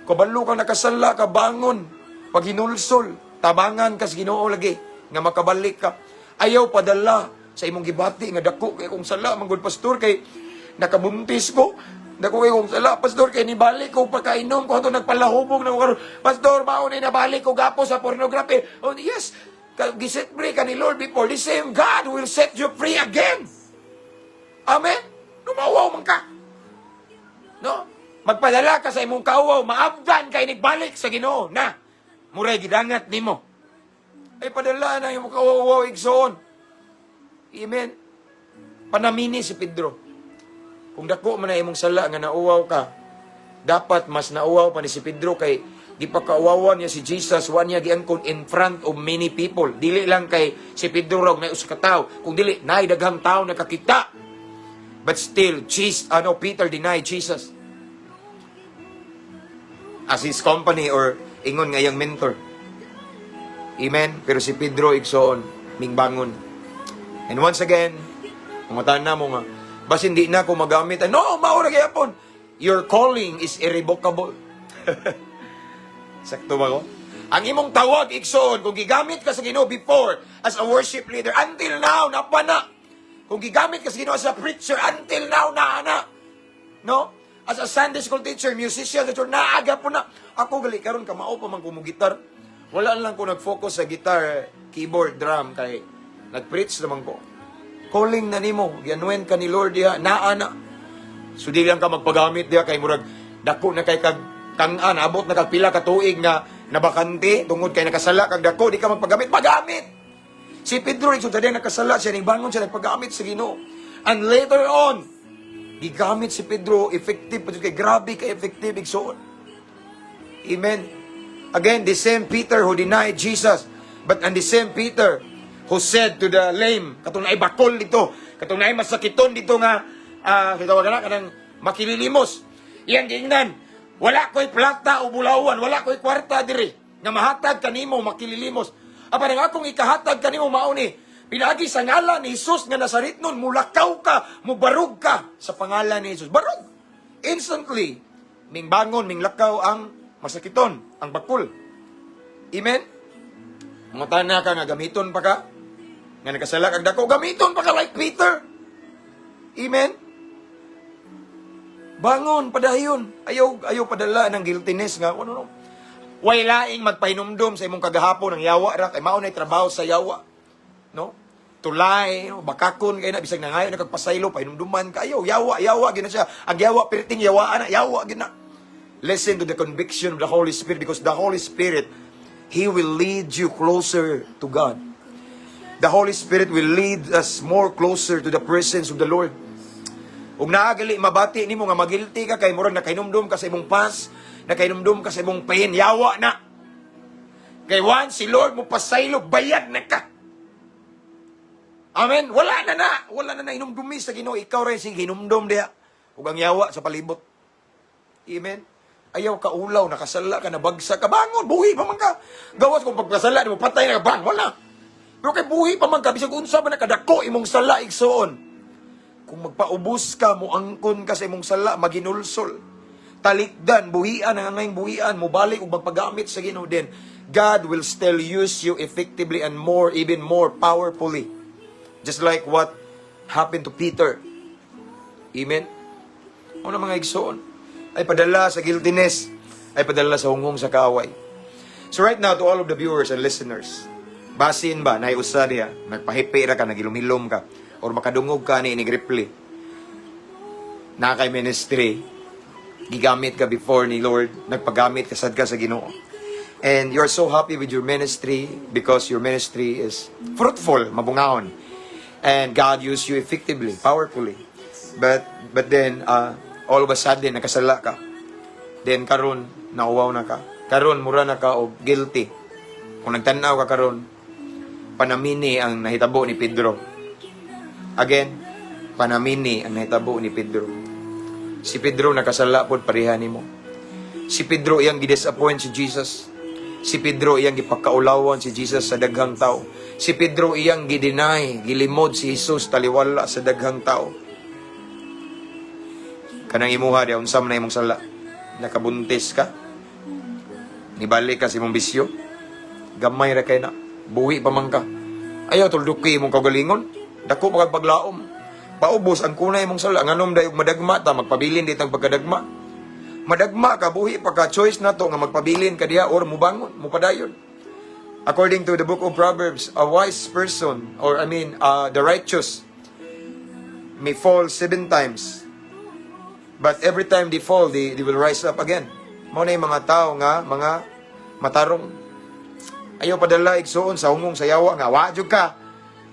Kabalo ka nakasala ka, bangon. Paghinulsol, tabangan ka sa Ginoo lagi nga makabalik ka. Ayaw padala sa imong gibati nga dako kay kong sala manggod, pastor, kay nakabuntis ko. Dako kay kong sala, pastor, kay nibalik ko pagkainom ko ato, nagpalahubog na ko karon. Pastor, mao ni nabalik ko gapo sa pornography. Oh, yes, giset free ka ni Lord before. The same God will set you free again. Amen? Lumawaw man ka. No? Magpadala ka sa imong kauwaw, maabdan kay nigbalik sa Ginoo na. Muray gidangat nimo. Ay padala na imong kauwaw, igsoon. Amen. Panamini si Pedro. Kung dako man na imong sala nga nauwaw ka, dapat mas nauwaw pa ni si Pedro kay gipakauwawan niya si Jesus, wa niya giangkon in front of many people. Dili lang kay si Pedro raw na usa ka tawo, kung dili naay daghang tawo nakakita. But still, Jesus, ano, Peter denied Jesus as his company or ingon nga iyang mentor. Amen? Pero si Pedro, igsoon, mingbangon. And once again, pangutan na mo nga, basin di na ko magamit. No, mao ra gyapon. Your calling is irrevocable. Sakto ba ko? Ang imong tawag, igsoon, kung gigamit ka sa Ginoo before as a worship leader, until now, napana. Kung gigamit ka sa Ginoo as a preacher, until now, naa na. No? As a Sunday school teacher, musician, teacher, naa gyapon na. Ako gali karon kamao pa man ko mo gitar. Wala lang ko nag-focus sa guitar, keyboard, drum kay nag-preach naman ko. Calling na nimo, gianuin ka ni Lord diha, naa na. So di lang ka magpagamit diha kay murag dako na kay kag kang-an, abot na kag pila ka tuig nga nabakante tungod kay nakasala kag dako, di ka magpagamit, pagamit. Si Pedro, igsoon, sa nakasala siya, nagbangon siya, nagpagamit sa Ginoo. And later on, gigamit si Pedro, effective pa jud kay grabe ka effective, igsoon. Amen. Again, the same Peter who denied Jesus, but and the same Peter who said to the lame, katong naay bakol dito, katong naay masakiton dito nga, ah, na, kanang makililimos. Iyang giingnan, "Wala ko'y plata o bulawan, wala ko'y kwarta diri, nga mahatag kanimo makililimos. Apan ang akong ikahatag kanimo mao ni, pinaagi sa ngalan ni Jesus nga Nazaretnon, mulakaw ka, mubarog ka sa pangalan ni Jesus." Barog! Instantly, mingbangon, minglakaw ang masakiton, ang bakul. Amen? Mangutana ka nga gamiton pa ka, nga nakasala kag dako, gamiton pa ka like Peter. Amen? Bangon, padayon. Ayaw, ayaw padala ng guiltiness nga, ano, no. Way laing magpahinumdum sa imong kagahapon ng yawa ra, kay mao na'y trabaho sa yawa. No? Tulay, no? Bakakon kay na, bisag nangayo na kag pasaylo, pahinumduman ka. Ayaw, yawa, yawa, gina siya. Ang yawa, perting yawaan na, yawa, gina. Listen to the conviction of the Holy Spirit because the Holy Spirit, He will lead you closer to God. The Holy Spirit will lead us more closer to the presence of the Lord. Ug naagali mabati nimo nga magilty ka kay murag nakahinumdum ka sa imong past, nakahinumdum ka sa imong pain, yawa na. Kay once si Lord mo pasaylo, bayad na ka. Amen. Wala na na. Wala na na hinumdumi sa Ginoo. Ikaw rin sige hinumdum diha. Ug ang yawa sa palibot. Amen. Ayaw ka ulaw, nakasala ka, nabagsak ka, bangon, buhi pa man ka. Gawas kung pagkasala mo, patay na ka, bang, wala. Pero kay buhi pa man ka, bisag unsa man nakadako imong sala, igsoon. Kung magpaubos ka, moangkon ka sa imong sala, maginulsol. Talikdan, buhian, ang angayng buhian, mubalik ug magpagamit sa Ginoo din. God will still use you effectively and more, even more powerfully. Just like what happened to Peter. Amen? Ano mga igsoon? Ay padala sa guiltiness, ay padala sa hunghong sa kaaway. So right now, to all of the viewers and listeners, basin ba, naay usa diha, nagpahipi ra ka, nagilom-hilom ka, or makadungog ka ni inig-reply, na kay ministry, gigamit ka before ni Lord, nagpagamit ka sad ka sa Ginoo. And you're so happy with your ministry because your ministry is fruitful, mabungahon. And God used you effectively, powerfully. But then all of a sudden nakasala ka. Then karon nauwaw na ka. Karon mura na ka og guilty. Kung nagtan-aw ka karon, panamini ang nahitabo ni Pedro. Again, panamini ang nahitabo ni Pedro. Si Pedro nakasala pod pareha nimo. Si Pedro, iyang gidisappoint si Jesus. Si Pedro, iyang gipakaulawan si Jesus sa daghang tao. Si Pedro, iyang gideny, gilimod si Jesus taliwala sa daghang tao. Kanang imuha di, unsa man na imong sala? Nakabuntis ka? Nibalik ka sa imong bisyo? Gamay ra kay na. Buhi pa man ka. Ayaw tulduki imong kaugalingon. Dako pa kag paglaom. Paubos ang kunay imong sala. Nganom dayog madagma ta, magpabilin ditang pagkadagma. Madagma ka, buhi pa ka, choice na to nga magpabilin ka diha or mubangon, mupadayon. According to the Book of Proverbs, a wise person, or I mean, the righteous, may fall seven times. But every time they fall, they will rise up again. Mao na yung mga tao nga, mga matarong. Ayaw padala igsuon sa hungong sa yawa nga, wa jud ka.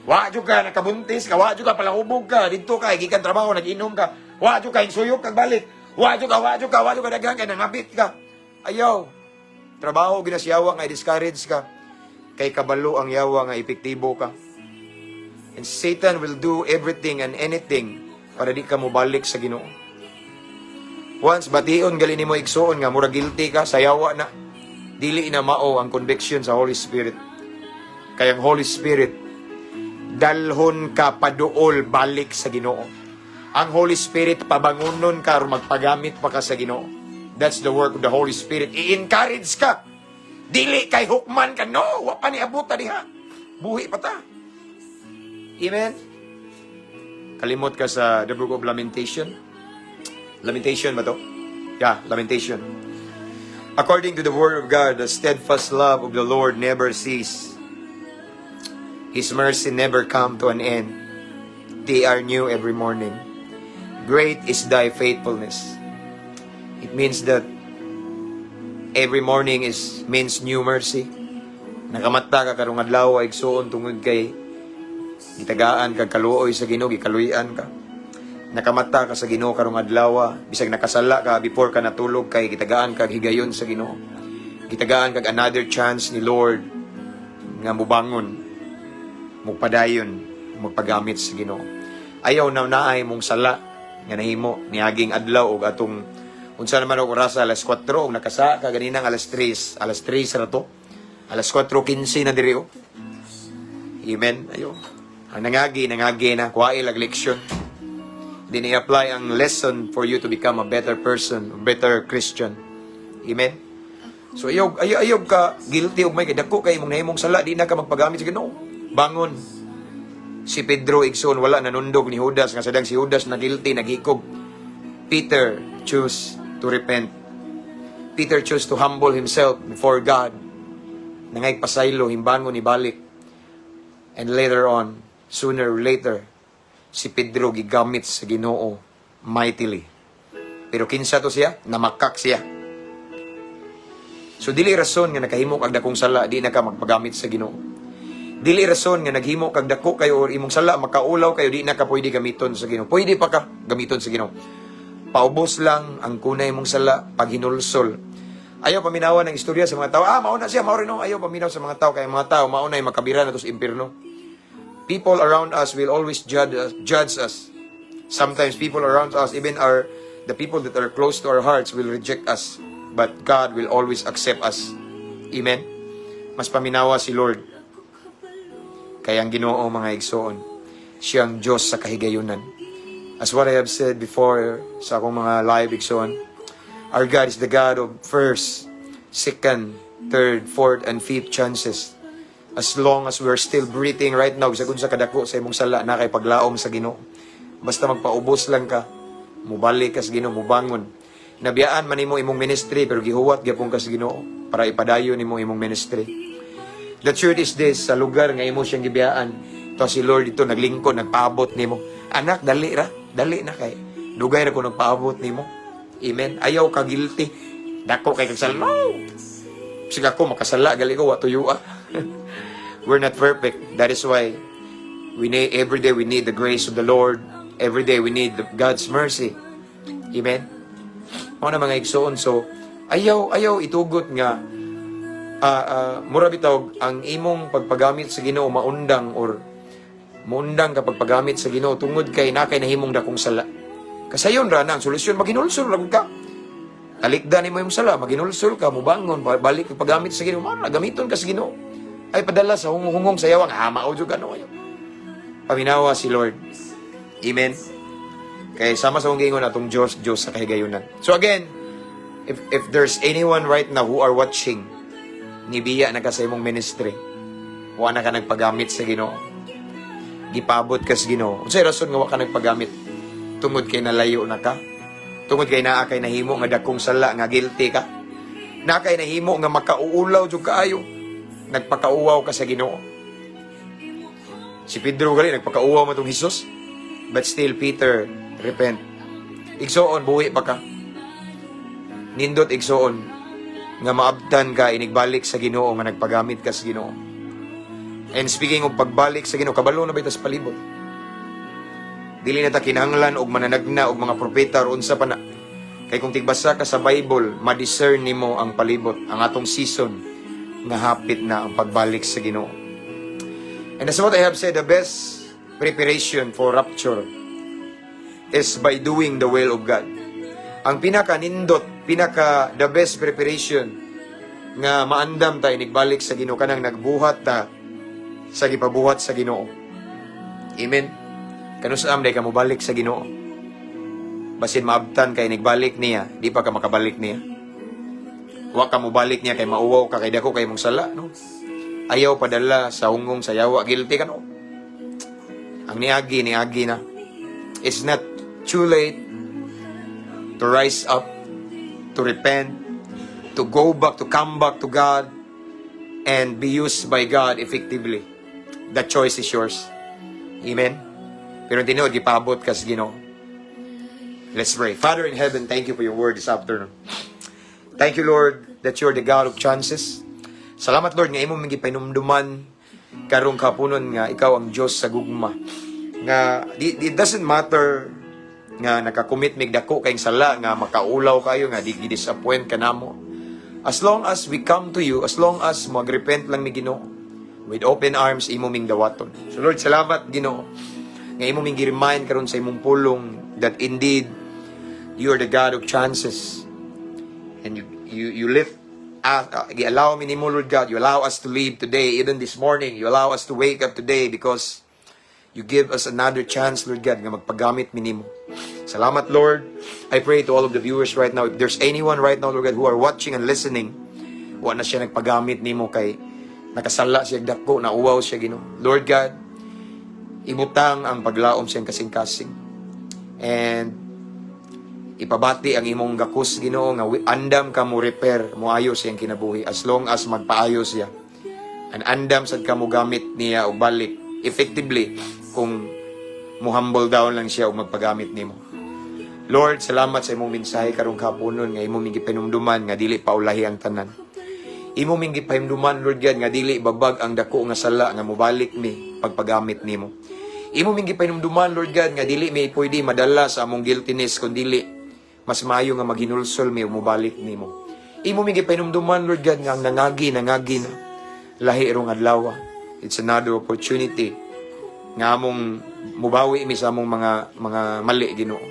Wa jud ka, nakabuntis ka, wa jud ka, palahubog ka, dito ka, gikan trabaho, nag-inom ka. Wa jud ka, suyok kag balik. Wa jud ka, wa jud ka, wa jud ka, daghan kay nangabit ka. Ayaw. Trabaho ginasiyawa nga i-discourage ka. Kay kabalo ang yawa nga epektibo ka. And Satan will do everything and anything para di ka mobalik sa Ginoo. Once bation gali nimo, igsuon, nga mura guilty ka, sayawa na. Dili na mao ang conviction sa Holy Spirit. Kay ang Holy Spirit, dalhon ka paduol balik sa Ginoo. Ang Holy Spirit, pabangunon ka or magpagamit pa ka sa Ginoo. That's the work of the Holy Spirit. I-encourage ka. Dili kay hukman ka. No, wa pa ni abuta diha. Buhi pa ta. Amen? Kalimot ka sa the Book of Lamentation. Lamentation ba to? Yeah, Lamentation. According to the Word of God, the steadfast love of the Lord never cease. His mercy never come to an end. They are new every morning. Great is thy faithfulness. It means that every morning is means new mercy. Nakamata ka karong adlaw, igsuon, tungod kay gitagaan kag kaluoy sa Ginoo, gikaluy-an ka. Nakamata ka sa Ginoo karong adlaw, bisag nakasala ka before ka natulog, kay gitagaan kag higayon sa Ginoo. Gitagaan kag another chance ni Lord nga mubangon, mupadayon, magpagamit sa Ginoo. Ayaw na naay mong sala nga nahimo niaging adlaw og atong unsa naman og orasa, alas 4, og nakasa ka ganinang alas 3, alas 3 ra to. Alas 4:15 na diri oh. Amen. Ayo. Ang nangagi, nangagi na. Kuha'i lag leksyon. Then i-apply ang lesson for you to become a better person, a better Christian. Amen. So ayaw, ayaw, ayaw ka guilty og may kay dako kay imong nahimong sala, di na ka magpagamit sa Ginoo. Bangon. Si Pedro, igsoon, wala nanundog ni Judas nga sadang si Judas na guilty, naghikog. Peter choose to repent. Peter chose to humble himself before God. Nangay pasaylo, himbangon, ibalik. And later on, sooner or later, si Pedro gigamit sa Ginoo mightily. Pero kinsa to siya? Namakak siya. So dili rason nga nakahimo kag dakong sala, di na ka magpagamit sa Ginoo. Dili rason nga naghimo kag dako kayo or imong sala makaulaw kayo, di na ka pwede gamiton sa Ginoo. Pwede pa ka gamiton sa Ginoo. Paubos lang ang kunay mong sala paghinulsol. Ayaw paminawan ng istorya sa mga tao. "Ah, mao na siya, mao rin no." Ayaw paminaw sa mga tao kay ang mga tao mao na makabira na to sa impierno. People around us will always judge us. Sometimes people around us, even our the people that are close to our hearts, will reject us. But God will always accept us. Amen? Mas paminawa si Lord. Kaya ang Ginoo, mga igsoon, siya ang Diyos sa kahigayunan. As what I have said before sa akong mga live, igsoon, our God is the God of first, second, third, fourth, and fifth chances. As long as we are still breathing right now, bisag unsa kadako sa imong sala, na kay paglaom sa Ginoo. Basta magpaubos lang ka, mubalik ka sa Ginoo, mubangon. Nabiyaan man nimo imong ministry, pero gihuwat gyapon ka sa Ginoo para ipadayon nimo imong ministry. The truth is this, sa lugar nga imo siyang gibiyaan, to si Lord dito naglingkod, nagpaabot nimo. "Anak, dali ra, dali na kay dugay ra ko nagpaabot nimo." Amen. Ayaw ka guilty. "Dako kay kag sala." No. Sige ako makasala gali ko, wa tuyo ah. We're not perfect. That is why we need every day we need the grace of the Lord. Every day we need God's mercy. Amen. Mao na, mga igsoon, so ayaw ayaw itugot nga mura bitaw ang imong pagpagamit sa Ginoo maundang or muundang ka pagpagamit sa Ginoo tungod kay na kay nahimong dakong sala. Kasayon ra na ang solusyon, maghinulsol ra gud ka. Talikdan nimo imong sala, maginulsol ka, mubangon, balik ka paggamit sa Ginoo, mao na gamiton ka sa Ginoo. Ay padala sa hungong sa yawang hama o jud ka no. Paminawa si Lord. Amen. Kay sama sa akong giingon, atong Diyos, Diyos sa kahigayunan. So again, if there's anyone right now who are watching, nibiya na ka sa imong ministry, wa na ka nagpagamit sa Ginoo. Gipabot ka sa Ginoo. Unsay rason nga wa ka nagpagamit? Tungod kay nalayo na ka? Tungod kay naa kay nahimo nga dakong sala nga guilty ka? Naa kay nahimo nga makauulaw jud kaayo? Nagpakauwaw ka sa Ginoo. Si Pedro gali nagpakauwaw man tong Jesus. But still Peter repent. Igsoon, buhi pa ka. Nindot, igsoon, nga maabtan ka inigbalik sa Ginoo nga nagpagamit ka sa Ginoo. And speaking of pagbalik sa Ginoo, kabalo na ba ita sa palibot? Dili na ta kinahanglan og mananagna og mga propeta or unsa pa na. Kay kung tigbasa ka sa Bible, ma-discern nimo ang palibot, ang atong season nga hapit na ang pagbalik sa Ginoo. And as what I have said, the best preparation for rapture is by doing the will of God. Ang pinaka nindot, pinaka the best preparation nga maandam ta inigbalik sa Ginoo, kanang nagbuhat ta sa gipabuhat sa Ginoo. Amen. Kanus-a man ka mobalik sa Ginoo? Basin maabtan kay inigbalik niya, di pa ka makabalik niya. Wa ka mobalik niya kay mauwaw ka kay dako kay mong sala, no? Ayaw padala sa hungong sa yawa, guilty ka, no? Ang niagi, niagi na. It's not too late to rise up, to repent, to go back, to come back to God, and be used by God effectively. The choice is yours. Amen? Pero tinuod, gipabot ka sa Ginoo. Let's pray. Father in heaven, thank you for your word this afternoon. Thank you, Lord, that you're the God of chances. Salamat, Lord, nga imo ming gipahinumduman karong kapunon nga ikaw ang Dios sa gugma. Nga it doesn't matter nga nakakommit mig dako kayong sala nga makaulaw kayo nga di disappoint ka namo. As long as we come to you, as long as magrepent lang mi, Ginoo, with open arms imo ming dawaton. So Lord, salamat, Ginoo, nga imo ming gi-remind karon sa imong pulong that indeed you are the God of chances. And you lift allow me nimo, Lord God, you allow us to live today, even this morning. You allow us to wake up today because you give us another chance, Lord God, nga magpagamit mi nimo. Salamat, Lord. I pray to all of the viewers right now, if there's anyone right now, Lord God, who are watching and listening, wa na siya nagpagamit nimo kay nakasala siya dako, nauwaw siya, Ginoo. Lord God, ibutang ang paglaom siyang kasing-kasing. And ipabati ang imong gakos, Ginoo, nga andam ka mo repair, moayo siyang kinabuhi as long as magpaayo siya. And andam sad ka mo gamit niya og balik effectively kung mo humble down lang siya og magpagamit nimo. Lord, salamat sa imong mensahe karong kapunon nga imo ming gipanumduman nga dili paulahi ang tanan. Imo ming gipahinumduman, Lord God, nga dili babag ang dako nga sala nga mobalik mi pagpagamit nimo. Imo ming gipahinumduman, Lord God, nga dili mi pwede madala sa among guiltiness kun dili mas maayo nga maghinulsol mi ug mobalik nimo. Imo ming gipahinumduman, Lord God, nga ang nangagi, nangagi na. Lahi rong adlaw. It's another opportunity nga among mubawi mi sa among mga mali, Ginoo.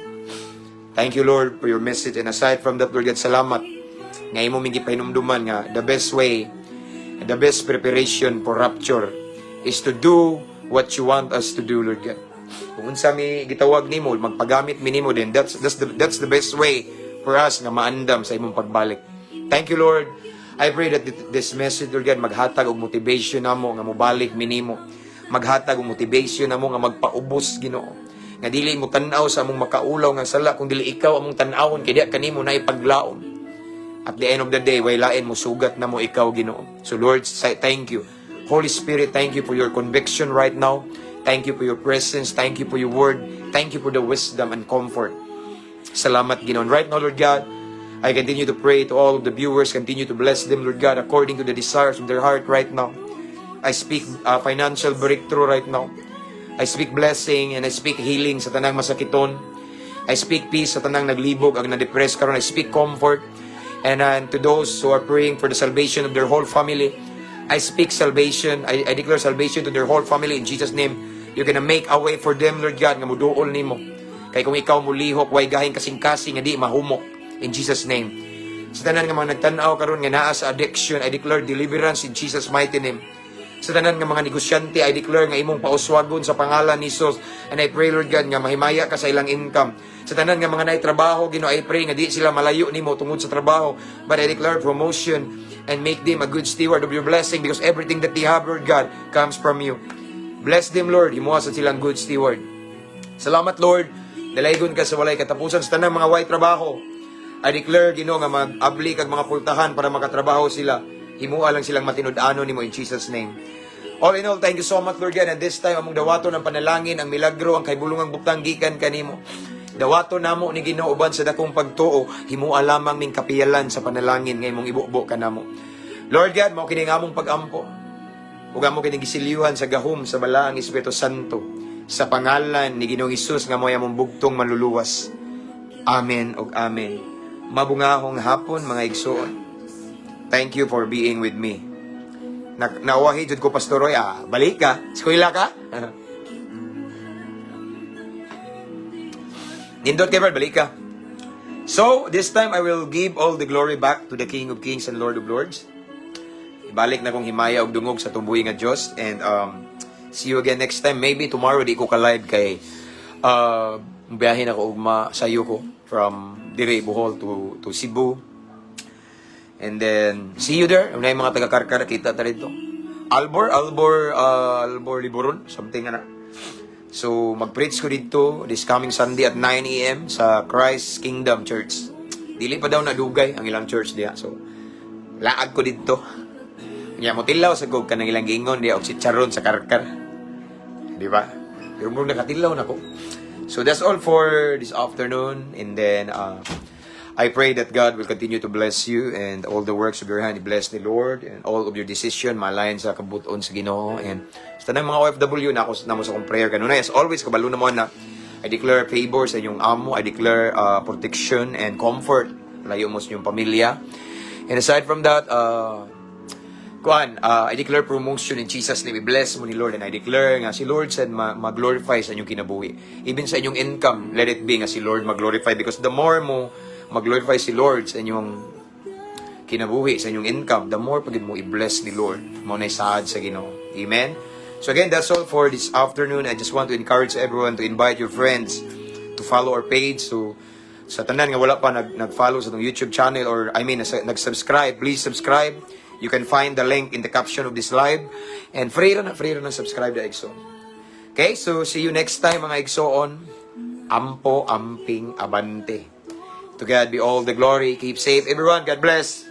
Thank you, Lord, for your message, and aside from that, Lord God, salamat nga imo ming gipahinumduman nga the best way, the best preparation for rapture is to do what you want us to do, Lord God. Kung unsa mi gitawag nimo, magpagamit mi nimo din, that's the best way for us nga maandam sa imong pagbalik. Thank you, Lord. I pray that this message, Lord God, maghatag og motivation namo nga mobalik mi nimo. Maghatag og motivation namo nga magpaubos, Ginoo. Nga dili mo tan-aw sa among makaulaw nga sala kung dili ikaw among tan-awon kay diha kanimo na ipaglaom. At the end of the day, way lain mo sugat na mo ikaw, Ginoo. So Lord, say thank you. Holy Spirit, thank you for your conviction right now. Thank you for your presence. Thank you for your word. Thank you for the wisdom and comfort. Salamat, Ginoo. And right now, Lord God, I continue to pray to all of the viewers. Continue to bless them, Lord God, according to the desires of their heart right now. I speak financial breakthrough right now. I speak blessing and I speak healing sa tanang masakiton. I speak peace sa tanang naglibog, ang na-depress karon. I speak comfort. And to those who are praying for the salvation of their whole family, I speak salvation. I declare salvation to their whole family in Jesus' name. You're gonna make a way for them, Lord God, nga muduol nimo. Kay kung ikaw mulihok, way gahing kasing-kasing nga di mahumok. In Jesus' name. Sa tanan nga mga nagtan-aw karon nga naa sa addiction, I declare deliverance in Jesus' mighty name. Sa tanan nga mga negosyante, I declare nga imong pauswagon sa pangalan ni Jesus. And I pray, Lord God, nga mahimaya ka sa ilang income. Sa tanan nga mga naay trabaho, Ginoo, I pray nga di sila malayo nimo tungod sa trabaho. But I declare promotion and make them a good steward of your blessing because everything that they have, Lord God, comes from you. Bless them, Lord. Himoa sa silang good steward. Salamat, Lord. Dalaygon ka sa walay katapusan. Sa tanang mga way trabaho, I declare, Ginoo, nga mag-abli kag mga pultahan para makatrabaho sila. Himua lang silang matinud-anon nimo in Jesus' name. All in all, thank you so much, Lord God. And this time, among dawaton ang panalangin, ang milagro, ang kahibulungang butang gikan kanimo. Dawaton namo ni Ginoo uban sa dakong pagtuo, himua lamang ming kapiyalan sa panalangin nga imong ibubo kanamo. Lord God, mao kini nga among pag-ampo. Ug amo kini gisilyuhan sa gahom sa Balaang Espiritu Santo sa pangalan ni Ginoong Hesus nga mo'y among bugtong manluluwas. Amen ug amen. Mabungahong hapon, mga igsoon. Thank you for being with me. Na nauwahi jud ko, Pastor Roy, ah, balik ka. Eskwela ka? Nindot kay Brad, balik ka. So, this time I will give all the glory back to the King of Kings and Lord of Lords. Ibalik na kong himaya og dungog sa tubuhi nga Dios and see you again next time. Maybe tomorrow di ko ka-live kay biyahe na ko ugma, sayo ko from dire Bohol to Cebu. And then see you there. Unay mga taga-Karkar, kita ta dito. Albor, Albor, Albor Liboron, something ana. So mag-preach ko dito this coming Sunday at 9 a.m. sa Christ Kingdom Church. Dili pa daw nadugay ang ilang church diha. So laag ko dito. Nya mo tilaw sa kog kanang ilang giingon diha og chicharon sa Karkar. Di ba? Pero murag nakatilaw na ko. So that's all for this afternoon, and then I pray that God will continue to bless you and all the works of your hand. Bless the Lord and all of your decision malain sa kabuton sa Ginoo, and sa tanang mga OFW na ako namo sa akong prayer kanunay, as always, kabalo na mo na I declare favor sa inyong amo. I declare protection and comfort layo mo sa inyong pamilya. And aside from that, kuan, I declare promotion in Jesus' name. I-bless mo ni Lord and I declare nga si Lord said ma-glorify sa inyong kinabuhi. Even sa inyong income, let it be nga si Lord mag-glorify because the more mo mag-glorify si Lord sa inyong kinabuhi, sa inyong income, the more pag mo i-bless ni Lord. Mao na saad sa Ginoo. Amen. So again, that's all for this afternoon. I just want to encourage everyone to invite your friends to follow our page. So sa tanan nga wala pa nag-follow sa atong YouTube channel or, I mean, nag-subscribe, please subscribe. You can find the link in the caption of this live. And free ra na subscribe da, igsoon. Okay, so see you next time, mga igsoon. Ampo, amping, abante. To God be all the glory. Keep safe, everyone. God bless.